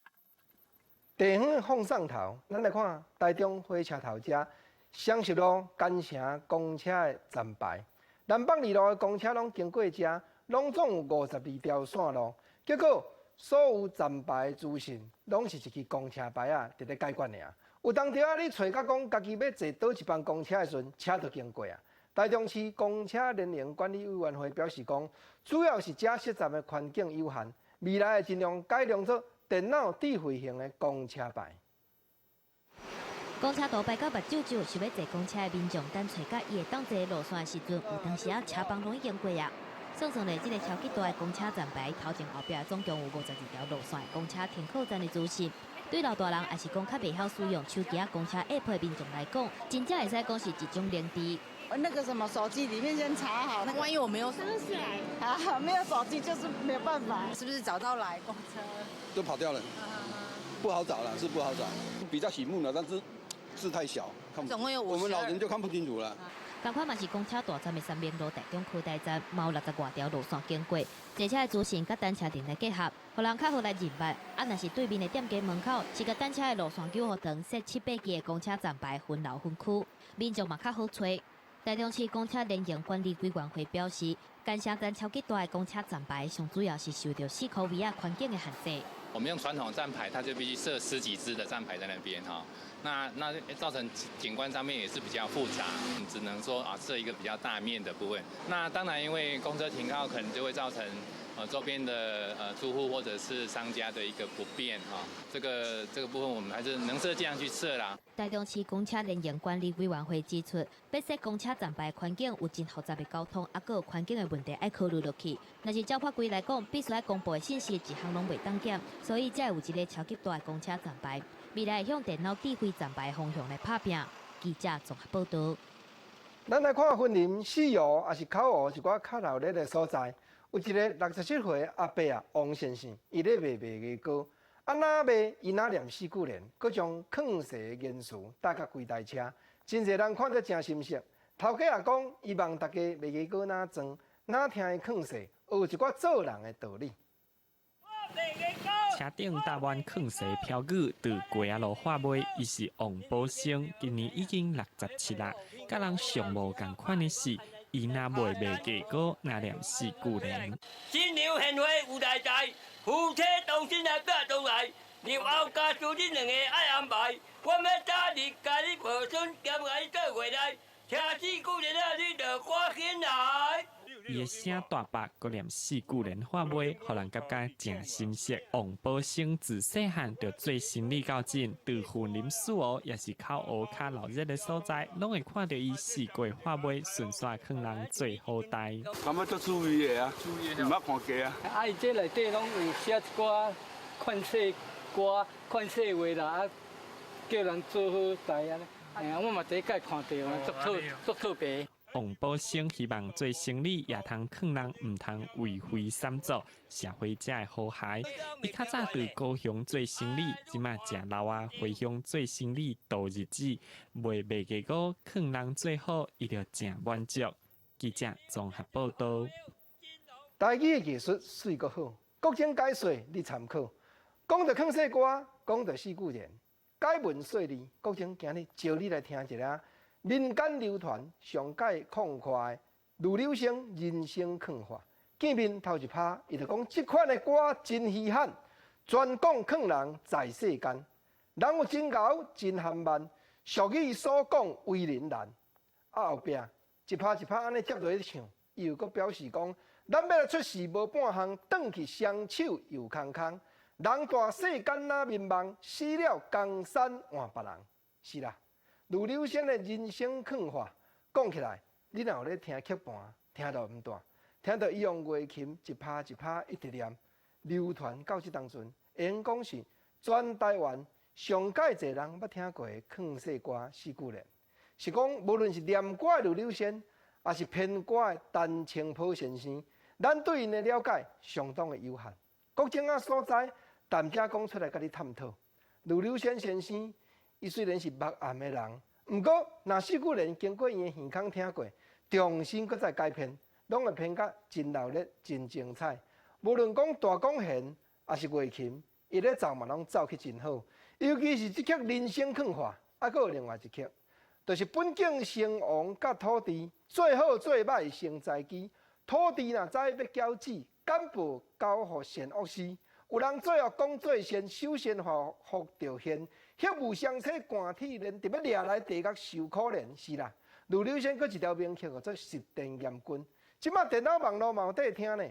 S2: 地方放送頭，咱來看台中火車頭遮雙十路干城公車的站牌，南北二路的公車攏經過遮，攏總有52條線路。結果所有站牌資訊，攏是一支公車牌仔佇咧解決爾。有當時啊，你揣甲講家己欲坐佗一班公車的時陣，車就經過啊。台中市公車聯營管理委員會表示講，主要是遮設站的環境有限，未來會盡量改良做電腦智慧型的公車牌。
S22: 公車路牌甲目睭睭，想欲坐公車的民眾等揣甲伊會當坐路線的時陣，有當時啊車枋攏已經過啊。算算咧，這个超級大的公車站牌，頭前後壁總共有52條路線公車停靠站的資訊。對老大人，抑是講較袂曉使用手機仔公車 App 的民眾來講，真正會使講是一種靈智。
S4: 那個什麼手機裡面先查好，那萬一我沒有手機啊，沒有手機就是沒有辦法。是不是找到來公車？
S14: 都跑掉了，不好找了，是不好找，比較醒目了，但是字太小，看
S4: 總共有
S14: 我們老人就看不清楚了。
S22: 仝款嘛是公車大站的三民路台中科大站，嘛有60外條路線經過，坐車的資訊佮等車程來結合，予人較好來認捌。啊，若是對面的店家門口是共等車的路線糾予長，設七八支的公車站牌分流分區，民眾嘛較好揣。台中市公車聯營管理委員會表示，干城站超級大的公車站牌，上主要是受著四箍圍仔環境的限制。
S15: 我們用傳統站牌，它就必須設十幾支的站牌在那邊哈，那造成景觀上面也是比較複雜，只能說啊設一個比較大面的部分。那當然，因為公車停靠可能就會造成周邊的住戶或者是商家的一個不便哈，這個部分我們還是能設盡量去設啦。
S22: 台中市公車聯營管理委員會指出，欲設公車站牌環境有真複雜的交通，抑閣有環境的問題愛考慮落去。若是照法規來講，必須愛公布的信息一項攏袂當減，所以才會有一个超級大的公車站牌。未來會向電腦智慧站牌方向來拍拚。記者綜合報導。
S2: 咱來看雲林四湖抑是口湖一寡較鬧熱的所在，有一个67歲阿伯啊，王先生，伊咧賣麥芽膏，啊若賣伊若念四句聯，閣將勸世的言辭帶佮規台車，真濟人看得誠心惜。頭家也講，伊望大家麥芽膏若裝，若聽伊勸世，學一寡做人的道理。
S9: 車頂搭滿勸世標語，佇街仔路販賣。伊是王寶生，今年已經67啦。佮人上無仝款的是，伊若賣麥芽膏，若念四句聯。
S16: 新娘獻花有代誌，夫妻同心來拼同來，日後家事恁兩个愛安排，我欲早日共你抱孫，兼共你做回來，聽四句聯啊，你就趕緊來。
S9: 伊的聲大白，閣念四句聯販賣，予人感覺誠心惜。王寶生自細漢就做生理到這，佇雲林四湖抑是口湖較鬧熱的所在，攏會看著伊四界販賣，順紲勸人做好代。
S14: 感覺足趣味的啊，毋捌看過啊。
S20: 啊，伊這內底攏有寫一寡勸世歌、勸世話啦，啊，叫人做好代按呢。哎呀，我嘛第一擺看著，足特足特別。
S9: 王寶生希望做生理也通勸人毋通為非三作，社會才會和諧。伊較早佇高雄做生理，這馬誠老啊，回鄉做生理度日子，賣袂過五，勸人做好，伊就誠滿足。記者綜合報道。
S2: 台語的藝術媠閣好，國情解說你參考。講著勸世歌，講著四句聯，解文說理，國情今日招你來聽一下民間流傳上蓋曠快的盧柳生人生勸話。見面頭一拍，伊就講這款的歌真稀罕，專講勸人在世間，人有真𠢕真含慢，俗語所講為人難。啊後壁一拍一拍按呢接落去唱，伊又閣表示講，咱欲來出世無半項，轉去雙手又空空。人大世間哪眠夢，死了江山換別人。是啦，盧柳生的人生勸話講起來，你若有咧聽曲盤，聽著毋斷，聽著伊用月琴一拍一拍一直念，流傳到這當陣，會用講是全台灣上蓋濟人捌聽過的勸世歌四句聯。是講無論是念歌的盧柳生，抑是編歌的陳清波先生，咱對𪜶的了解相當的有限。國情仔所在，但遮講出來，共你探討。盧柳生先生，伊雖然是目暗的人，毋過若四句聯經過伊的耳孔聽過，重新閣再改編，攏會編甲真熱鬧、真精彩。無論講大管弦，抑是月琴，伊咧奏嘛攏奏去真好。尤其是這曲人生勸話，啊，閣有另外一曲，就是本境成王佮土地，做好做歹成在機。土地若知欲繳子，敢報交予善惡師。有人做惡講做善，守善法福著現。血霧相切寒鐵鏈，特欲掠來地獄受苦憐。是啦，盧柳生閣一條名曲叫做《十殿閻君》。這馬電腦網路嘛有得聽呢。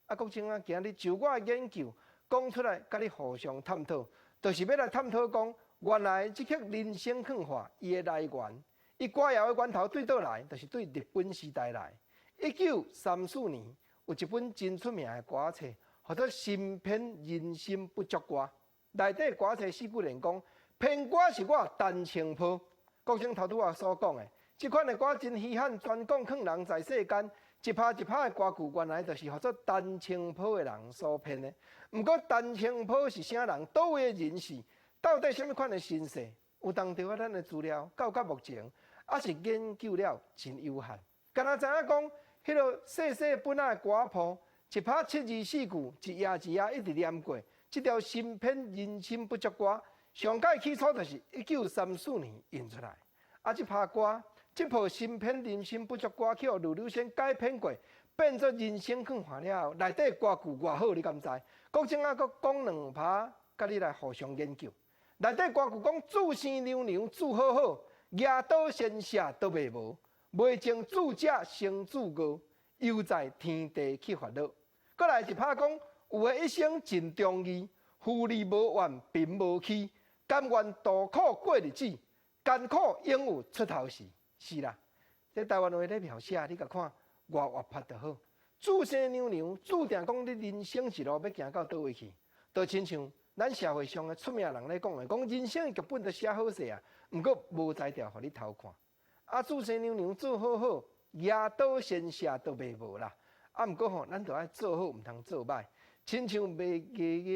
S2: 啊，國清啊，今日就我的研究講出來，佮你互相探討，就是欲來探討講，原來這曲人生勸話伊的來源，伊歌謠的源頭對佗來，就是對日本時代來。1934年有一本真出名的歌冊，號做《新編人心不足歌》。內底歌冊四句聯講，編歌是我陳清波。國清頭拄仔所講的，這款的歌真稀罕，專講勸人在世間，一拍一拍的歌句，原來就是號做陳清波的人所編的。毋過陳清波是啥人？佗位的人士？到底啥物款的身世？有當著啊，咱的資料到到目前，猶是研究了真有限。敢若知影講，彼个細細本仔的歌譜，一拍七字四句，一頁一頁一直念過。這條新編人心不足歌，上蓋起初就是1934年印出來。啊，這拍歌，這部新編人心不足歌，去予盧柳生改編過，變做人生勸話了後，內底歌句偌好，你敢知？國清猶閣講兩拍，佮你來互相研究。內底歌句講：注生娘娘注好好，蜈刀仙舍都袂無。袂情注者生注餓，悠在天地去煩惱。閣來一拍講，有的一生盡忠義，富利無怨貧無欺，甘願渡苦過日子，艱苦永有出頭時。是啦，這台灣話咧描寫，你共看偌活潑就好。注生娘娘注定講，你人生一路欲行到佗位去，就親像咱社會上的出名人咧講的，講人生的劇本都寫好勢啊，毋過無才調予你偷看。啊，注生娘娘做好好，蜈刀仙舍都袂無啦。啊，毋過吼，咱著愛做好，毋通做歹。親像賣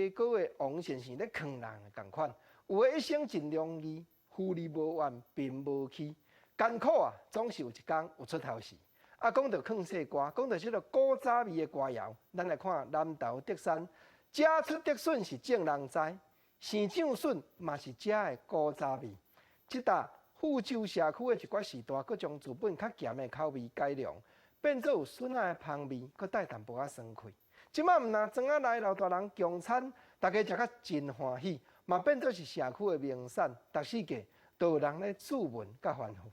S2: 牙膏的王先生咧勸人仝款，有的一生真容易，富利無怨，貧無欺，艱苦啊，總是有一工有出頭時。啊，講到勸世歌，講到這个古早味的歌謠，咱來看南投竹山，遮出竹筍是眾人知，生長筍嘛是遮的古早味。這搭富州社區的一寡序大，閣將自本較鹹的口味改良，變做有筍仔的芳味，閣帶淡薄仔酸氣。這馬毋但莊仔內老大人共餐，大家食甲真歡喜，嘛變做是社區的名產，逐四季都有人咧注文佮歡呼。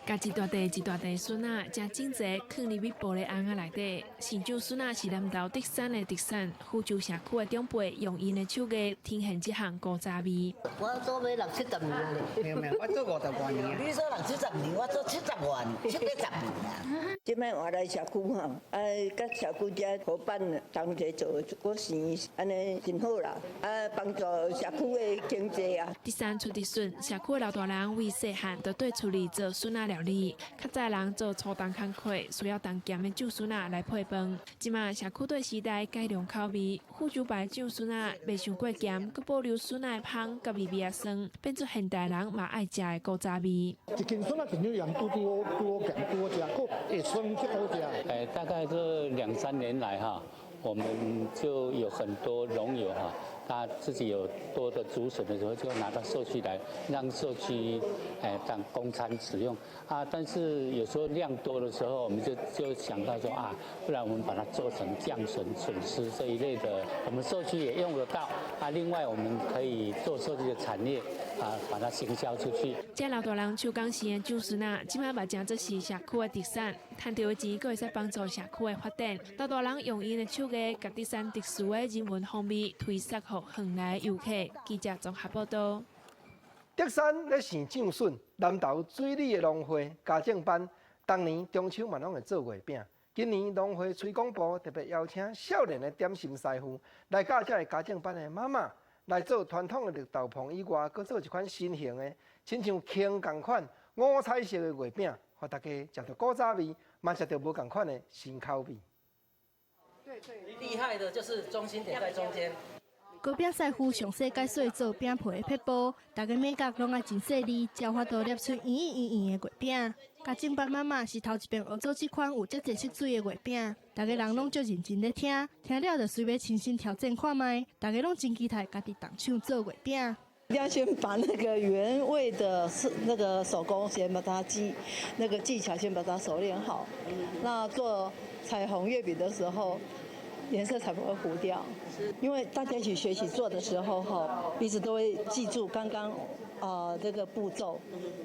S1: 共一大袋一大袋筍仔，誠整齊，囥佇米玻璃甕仔內底。生長筍仔是南投竹山的特產，富州社區的長輩用𪜶的手藝呈現這項古早味。
S17: 我做欲六七十年咧，
S20: 沒有沒有，我做五十外年。
S17: 你做六七十年，我做七十外年，七八十年啊。
S13: 這擺換來社區吼，啊，佮社區遮伙伴同齊做，閣生按呢真好啦，啊，幫助社區的經濟啊。
S1: 竹山出竹筍，社區的老大人為細漢就綴厝裡做筍仔料理，較早人做粗重工課，需要重鹹的醬筍仔來配飯。這馬社區對時代改良口味，富州牌醬筍仔袂傷過鹹，閣保留筍仔的芳佮微微仔酸，變做現代人嘛愛食的古早味。
S18: 一斤筍仔一兩鹽拄拄好，拄好鹹，拄好食，閣會酸。
S20: 哎，大概這兩三年來哈，我們就有很多農友哈，他自己有多的竹筍的時候，就拿到社區來，讓社區哎當供餐使用啊。但是有時候量多的時候，我們就想到說啊，不然我們把它做成醬筍、筍絲這一類的，我們社區也用得到啊。另外，我們可以做社區的產業啊，把它行銷出去。
S1: 這老大人手工生的醬筍仔，這馬嘛誠做是社區的特產，賺著的錢閣會使幫助社區的發展。老大人用𪜶的手藝，共竹山特殊的人文風味推捒予遠來遊客。記者綜合報道。
S2: 竹山咧生醬筍，南投水里的農會家政班，逐年中秋嘛攏會做月餅。今年農會推廣部特別邀請少年的點心師傅來教這个家政班的媽媽來做傳統的綠豆椪以外，閣做一款新型的，親像坑仝款五彩色的月餅，予大家食著古早味，嘛食著無仝款的新口味。
S19: 對對，厲害的就是中心點在中間。
S22: 糕餅師傅詳細解說做餅皮的撇步，逐个眉角攏愛真細膩，才有法度捏出圓圓圓的月餅。家政班媽媽是頭一遍學做這款有遮濟色水的月餅，逐个人攏足認真咧聽，聽了就隨欲親身挑戰看覓，逐个攏真期待家己動手做月餅。
S21: 要先把那個原味的是那個手工先把它技那個技巧先把它熟練好，那做彩虹月餅的時候，顏色才不會糊掉。因為大家一起學習做的時候，哈，彼此都會記住剛剛啊這個步驟，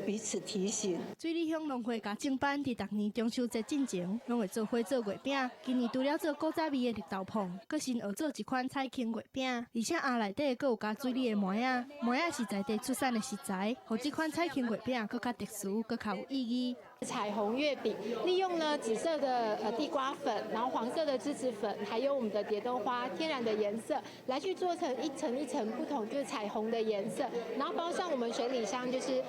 S21: 彼此提醒。
S22: 水里鄉農會家政班佇逐年中秋節進前，攏會做伙做月餅。今年除了做古早味的綠豆椪，閣新學做一款彩坑月餅，而且餡內底閣有加水里的麥仔，麥仔是在地出產的食材，予這款彩坑月餅閣較特殊，閣較有意義。
S23: 彩虹月餅利用了紫色的地瓜粉，然後黃色的梔子粉，還有我們的蝶豆花天然的顏色，來去做成一層一層不同，就是彩虹的顏色。然後包上我們水里鄉就是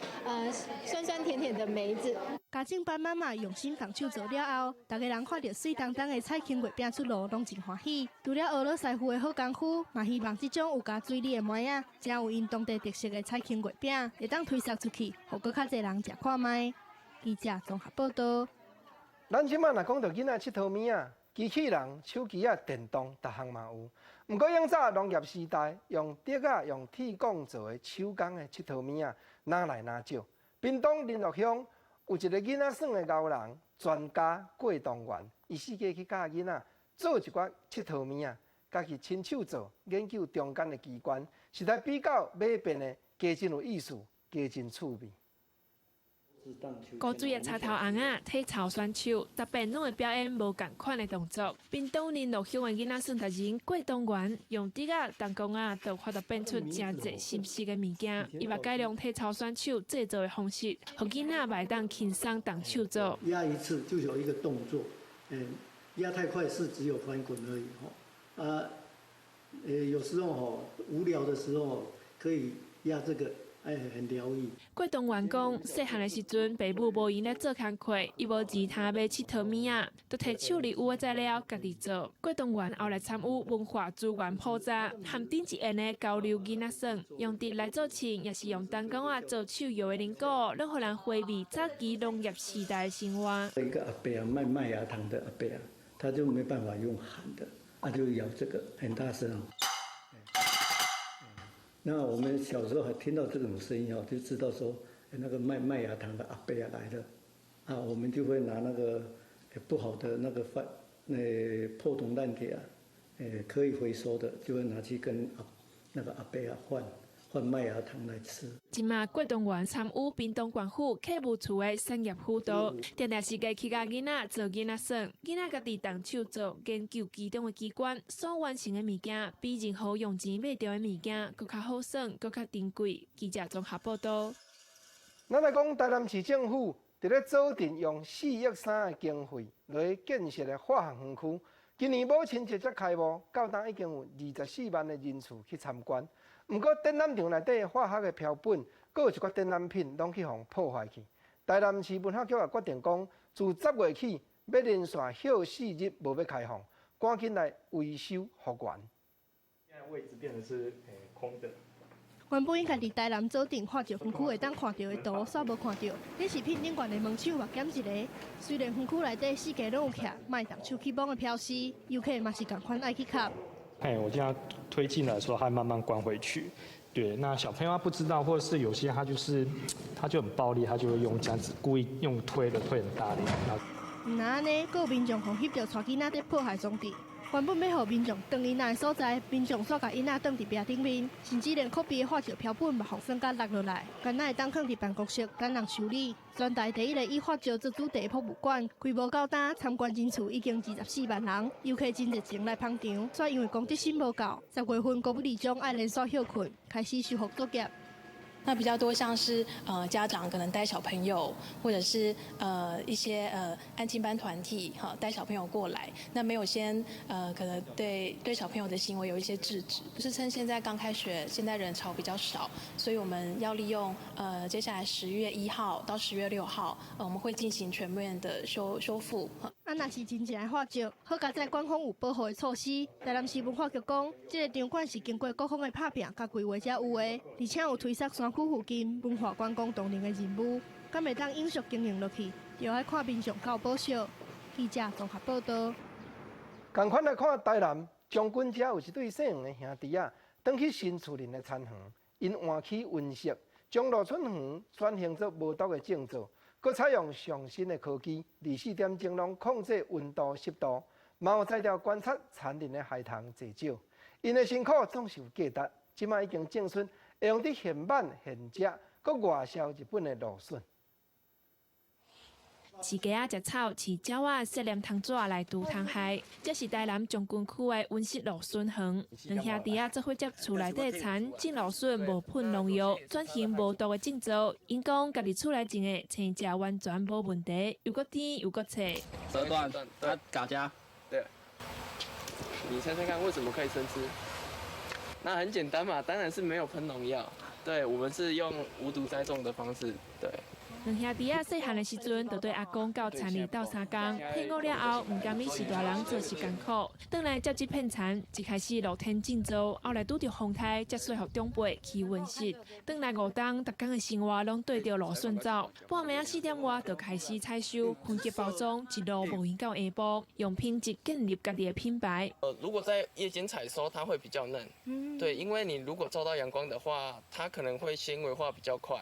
S23: 酸酸甜甜的梅子。
S22: 家政班媽媽用心動手做了後，逐家人看著媠當當的彩坑月餅出爐，攏真歡喜。除了學老師傅的好功夫，嘛希望這種有加水里的麥仔，誠有𪜶當地特色的彩坑月餅，會當推銷出去，予閣較濟人食看覓。記者綜合報道。
S2: 咱這馬若講著囡仔𨑨迌物仔，機器人、手機仔、電動，逐項嘛有。毋過永早農業時代，用竹仔、用鐵管做的手工的𨑨迌物仔，哪來哪少。屏東麟洛鄉有一个囡仔耍的𠢕人專家郭東元，伊四界去教囡仔做一寡𨑨迌物仔，家己親手做，研究中間的機關，實在比較買便的加真有意思，加真趣味。
S1: 古水的插頭尪仔體操選手，逐遍攏會表演無仝款的動作。屏東麟洛鄉的囡仔耍達人郭東元，用竹仔、彈弓仔，就法度變出誠濟新式的物件。伊嘛改良體操選手製作的方式，予囡仔嘛會當輕鬆動手做。
S25: 壓一次就有一個動作，壓太快是只有翻滾而已，吼。啊，有時候吼無聊的時候可以壓這個。哎，很療癒。
S1: 郭東元講，細漢的時陣，爸母無閒咧做工課，伊無錢通買𨑨迌物仔，就提手裡有的材料家己做。郭東元後來參與文化資源普查，和頂一緣的交流囡仔耍，用竹來做秤，也是用彈弓仔做手搖的鈴鼓，攏予人回味早期農業時代的生活。
S25: 一個阿伯啊，賣麥芽糖的阿伯啊，他就沒辦法用喊的，他就搖這個很大聲。那我們小時候還聽到這種聲音哦，就知道說那個賣麥芽糖的阿伯啊來了，啊，我們就會拿那個不好的那個飯，那破銅爛鐵啊，可以回收的，就會拿去跟阿那個阿伯啊換換麥芽糖來吃。
S1: 這馬郭東元參與屏東縣府客務處的產業輔導，定定時間去教囡仔做囡仔耍，囡仔家己動手做，研究其中的機關，所完成的物件，比任何用錢買著的物件，閣較好耍，閣較珍貴。記者綜合報道。
S2: 咱來講台南市政府。佇咧左鎮用4.3億的經費來建設的化學園區，今年母親節才開幕，到今已經有24萬的人次去參觀。毋過展覽場內底化學的標本，閣有一寡展覽品攏去予破壞去。台南市文化局也決定講，自10月起欲連續歇4日無欲開放，趕緊來維修復原。
S5: 現在位置變成是空的。
S23: 原本應該佇台南左鎮化石園區會當看著的圖，煞無看著。展示品頂懸的門手嘛減一个。雖然園區內底四界攏有徛莫動手去摸的標識，遊客嘛是仝款愛去磕。
S5: 嘿，我這樣推進來的時候，它慢慢關回去。對，那小朋友他不知道，或者是有些他就是，他就很暴力，他就會用這樣子故意用推的，推很大力。
S23: 毋但按呢，閣有民眾予翕著帶囡仔佇破壞裝置。原本欲予民眾轉囡仔的所在，民眾煞共囡仔轉佇壁頂面，甚至連可悲的化石標本嘛，予算甲落落來，敢若會當囥佇辦公室等人修理。全台第一个以化石做主題的博物館，開幕到今，參觀人次已經24萬人，遊客真熱情來捧場。煞因為公德心無夠，10月份國美里長愛連續歇睏，開始修復作業。
S6: 那比較多像是家長可能帶小朋友，或者是一些安親班團體哈帶小朋友過來，那沒有先可能對小朋友的行為有一些制止，是趁現在剛開學，現在人潮比較少，所以我們要利用接下來10月1號到10月6號，我們會進行全面的修復。
S23: 啊，若是真正的化石，好佳哉館方有保護的措施。台南市文化局講，這个場館是經過各方的拍拚佮規劃才有的，而且有推捒山區附近文化觀光動能的任務，敢會當永續經營落去，就愛看民眾夠保守。記者綜合報導。
S2: 仝款來看台南將軍遮有一對姓黃的兄弟仔，轉去新厝林的田園，𪜶換起溫室，將蘆筍園轉型做無毒的種作。閣採用上新的科技，24點鐘攏控制溫度、濕度，嘛有才調觀察田林的害蟲濟少。𪜶的辛苦總是有價值，這擺已經種出會用佇現賣現食，閣外銷日本的蘆筍。
S1: 飼雞仔食草，飼鳥仔設黏蟲紙來除蟲害。這是台南將軍區的溫室蘆筍園。兩兄弟仔做伙接厝內底田種蘆筍，無噴農藥，轉型無毒的種作。𪜶講家己厝內種的青食完全無問題，又閣甜又閣脆。
S7: 折斷，它嘎加。對。你猜猜看，為什麼可以生吃？那很簡單嘛，當然是沒有噴農藥。對，我們是用無毒栽種的方式。對。
S1: 兩兄弟仔細漢的時陣，就綴阿公到田裡鬥相共。退伍了後，毋甘願是大人做事艱苦，轉來接這片田。一開始露天種作，後來拄著風颱，才說服長輩起溫室。轉來五冬，逐工的生活攏綴著蘆筍走。半暝仔4點外就開始採收、分級包裝，一路無閒到下晡，用品質建立家己的品牌。
S7: 如果在夜間採收，它會比較嫩。對，因為你如果照到陽光的話，它可能會纖維化比較快。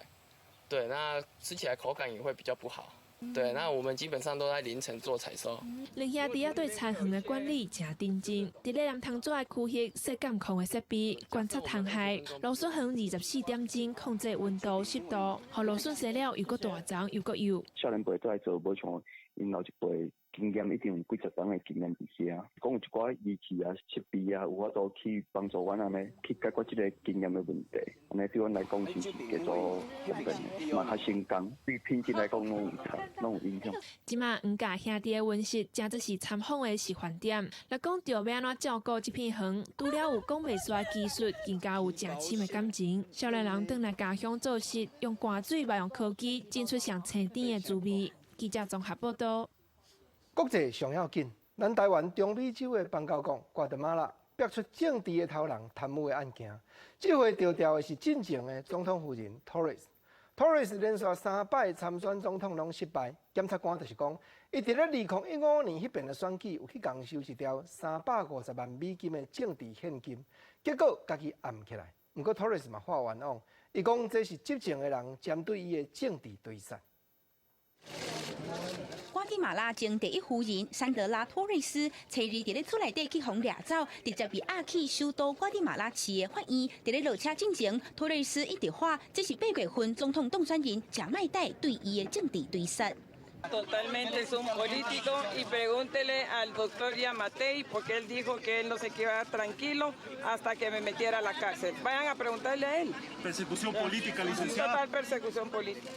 S7: 對，那吃起來口感也會比較不好。對，那我們基本上都在凌晨做採收。
S1: 兩兄弟仔對田園的管理誠認真，佇咧黏蟲紙的區域設監控的設備，觀察蟲害。蘆筍園24點鐘控制溫度、濕度，予蘆筍生了又閣大叢又閣幼。
S8: 少年輩蹛來做，無像𪜶老一輩經驗，一定有幾十年的經驗佇遐。講有一寡儀器啊、設備啊，有法度去幫助阮按呢去解決這个經驗的問題。按呢對阮來講是較做方便的，嘛較省工，對品質來講攏有差，攏有影響。
S1: 這馬黃家兄弟的溫室，誠做是參訪的示範點。若講著欲按怎照顧這片園，除了有講袂煞的技術，更加有誠深的感情。少年人轉來家鄉做事，用汗水嘛用科技，種出上青甜的滋味。記者綜合報導。
S2: 國際上要緊，咱台灣中美洲的邦交國瓜地馬拉爆出政治的頭人貪污的案件。這回著調的是進前的總統夫人托瑞斯。托瑞斯連續三擺參選總統攏失敗，檢察官就是講，伊佇咧2015年彼遍的選舉有去共收一條350萬美金的政治獻金，結果共伊掩起來。毋過托瑞斯嘛發冤枉，伊講這是執政的人針對伊的政治追殺。
S24: 瓜地馬拉前第一夫人珊德拉·托瑞斯，初二佇咧厝內底去予掠走，直接被押去首都瓜地馬拉市的法院。佇咧落車進前，托瑞斯一直喊，這是8月份總統當選人賈麥岱對伊的政治追殺。
S26: Totalmente es un político y pregúntele al doctor Giammattei porque él dijo que él no se quedaba tranquilo hasta que me metiera a la cárcel. Vayan a preguntarle a él.
S10: Persecución política, licenciada.
S26: Total persecución política.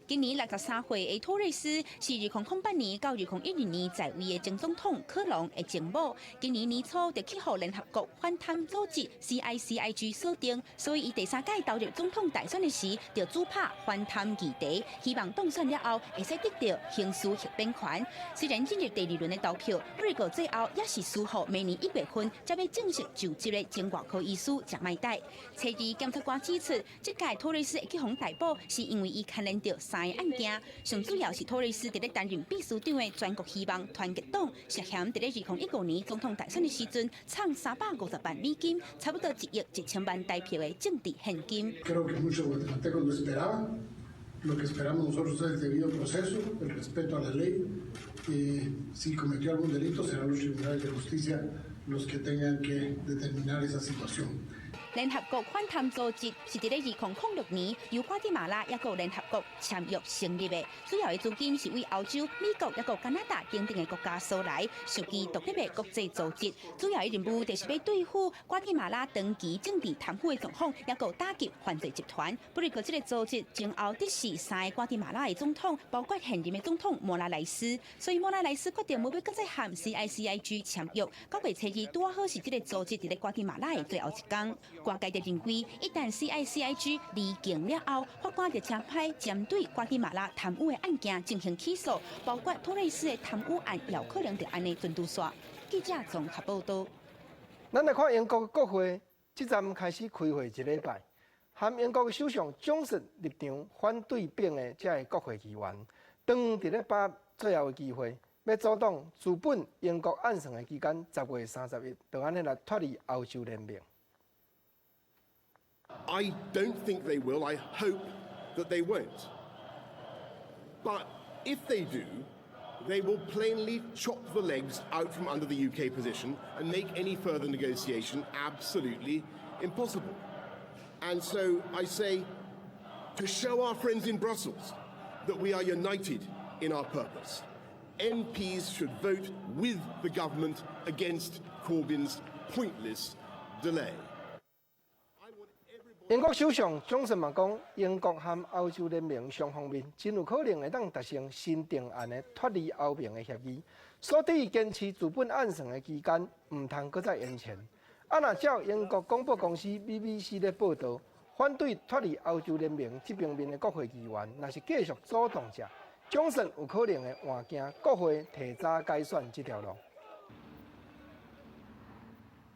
S24: 今年63歲的托瑞斯是2008年到2012年在位的前總統科隆的前某，今年年初就去予聯合國反貪組織 CICIG 鎖定，所以伊第三屆投入總統大選的時，就主拍反貪議題，希望當選了後會使得著刑事赦免權。雖然進入第二輪的投票，不過最後也是輸予明年1月份才欲正式就職的前外科醫師賈麥代。初二檢察官指出，這屆托瑞斯會去予逮捕，是因為伊牽連著三个案件，上主要是托瑞斯佇咧擔任秘書長的全國希望團結黨涉嫌佇咧2015年總統大選的時陣，藏350萬美金，差不多1億1000萬台幣的政治獻金。
S3: Creo que muchos guatemaltecos lo esperaban. Lo que esperamos nosotros es el debido proceso, el respeto a la ley. Si cometió algún delito, serán los tribunales de justicia los que tengan que determinar esa situación.
S24: 聯合國反貪組織是佇咧2006年由瓜地馬拉抑閣聯合國簽約成立的，主要的資金是為歐洲、美國抑閣加拿大等等的國家所來，屬於獨立的國際組織。主要的任務就是欲對付瓜地馬拉長期政治貪腐的狀況，抑閣打擊犯罪集團。不過，這個組織前後得勢三个瓜地馬拉的總統，包括現任的總統莫拉萊斯。所以莫拉萊斯決定無欲閣再和 CICIG 簽約。9月初二拄好是這個組織佇咧瓜地馬拉的最後一工。外界就認為，一旦 CICIG 離境了後，法官就將派針對瓜地馬拉貪污的案件進行起訴，包括托瑞斯的貪污案，也有可能就按呢進度煞。記者綜合報道。
S2: 咱來看英國國會，這站開始開會一禮拜，含英國的首相強森立場反對邊的這个國會議員，當佇咧把握最後的機會，欲阻擋資本英國按算的期間10月31，就按呢來脫離歐洲聯盟。
S4: I don't think they will. I hope that they won't. But if they do, they will plainly chop the legs out from under the UK position and make any further negotiation absolutely impossible. And so I say, to show our friends in Brussels that we are united in our purpose, MPs should vote with the government against Corbyn's pointless delay.
S2: 英國首相強森嘛講，英國和歐洲聯盟雙方面真有可能會當達成新定案的脫離歐盟的協議，所以堅持資本按算的期間毋通閣再延前。啊，若照英國廣播公司 BBC 的報導，反對脫離歐洲聯盟這邊面的國會議員，若是繼續阻擋者，強森有可能會換行國會提早改選這條路。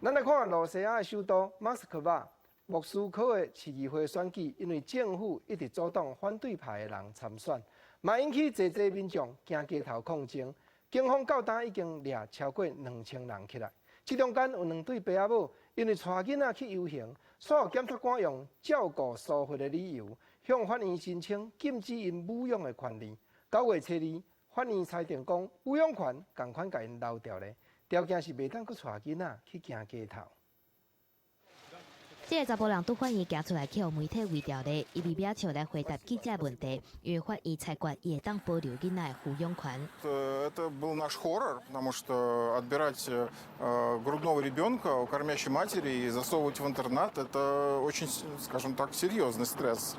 S2: 咱來看露西亞的首都莫斯科瓦。莫斯科的市議會選舉，因為政府一直阻擋反對派的人參選，嘛引起濟濟民眾行街頭抗爭。警方到今已經掠超過2000人起來。這中間有兩對爸仔母，因為帶囡仔去遊行，煞予檢察官用照顧疏忽的理由，向法院申請禁止𪜶撫養的權利。9月初二，法院裁定講撫養權仝款共𪜶留著咧，條件是袂當閣帶囡仔去行街頭。
S22: 這个查埔人佇法院行出來，去予媒體圍牢咧，伊微微笑來回答記者問題，因為法院裁決伊會當保留囡仔的撫養權。
S11: Это был наш хоррор, потому что отбирать грудного ребенка у кормящей матери и засовывать в интернат – это очень, скажем так, серьезный стресс,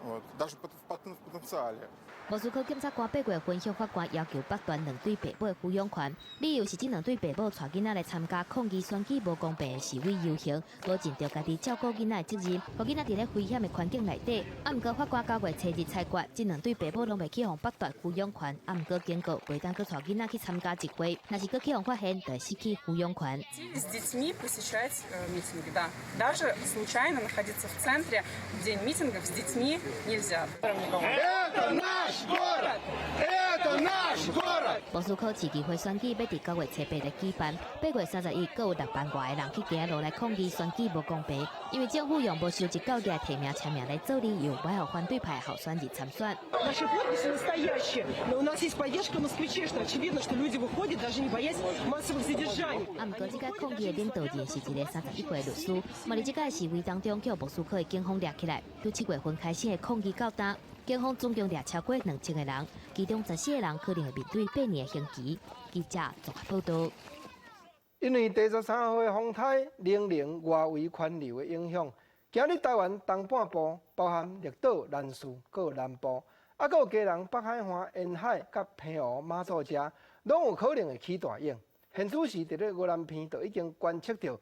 S11: вот, даже в потенциале.
S22: 莫斯科檢察官8月份向法官要求剝奪兩對爸母的撫養權，理由是這兩對爸母帶囡仔來參加抗議選舉無公平的示威遊行，無盡著家己照顧囡仔的責任，予囡仔佇咧危險的環境內底。啊，毋過法官9月初日裁決，這兩對爸母攏袂去予剝奪撫養權，啊，毋過警告袂當閣帶囡仔去參加集會，若是閣去予發現，就會失去撫養權。
S26: С детьми посещать митинги, да. Даже случайно находиться в центре в день митингов с детьми нельзя.
S4: Это наш город! Это наш город!
S22: 莫斯科市議會選舉欲佇9月初八日舉辦，8月31，閣有6萬外个人去街路來抗議選舉無公平，因為政府用無收集夠的提名簽名來做理由，袂予反對派候選人參選。
S12: Наши подписи настоящие, но у нас есть поддержка москвичей, что очевидно, что люди выходят, даже не боясь массовых задержаний.
S22: 啊，毋過這個抗議的領導人是一个31歲律師，嘛佇這個示威當中，予莫斯科的警方掠起來，對7月份開始的抗議到今，警方總共掠超過2000個人，其中14個人可能會面對8年的刑期。記者綜合報導。
S2: 因為第13號的風颱玲玲外圍環流的影響，今日台灣東半部，包含綠島、蘭嶼、閣南部，啊，閣有基隆北海岸沿海佮澎湖馬祖遮，攏有可能會起大湧。現此時佇咧宜蘭鼻就已經觀測著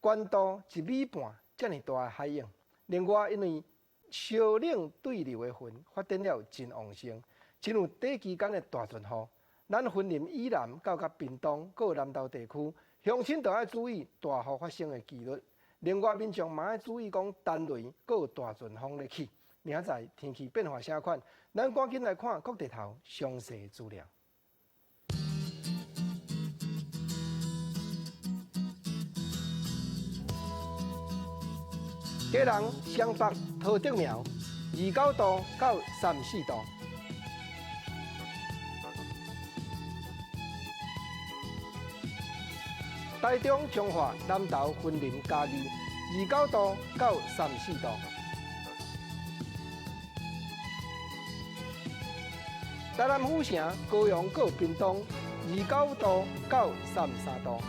S2: 懸度一米半遮爾大的海湧。另外，因為燒冷對流的雲發展了真旺盛，親像短期間的大陣雨。咱雲林以南到佮屏東，閣有南投地區，鄉親都愛注意大雨發生的幾率。另外，民眾嘛愛注意講陳雷，閣有大陣風咧起。明仔載天氣變化啥款？咱趕緊來看各地頭詳細資料。基隆雙北桃竹苗29度到34度。台中彰化南投雲林嘉義29度到34度。台南府城高雄閣有屏東29度到33度。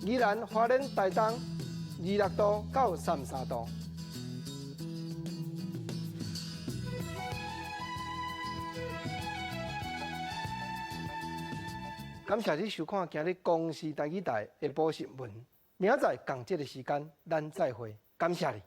S2: 宜蘭花蓮台東26度到33度。感謝你收看今日公視台語台下晡新聞。明仔載仝這个時間，咱再會。感謝你。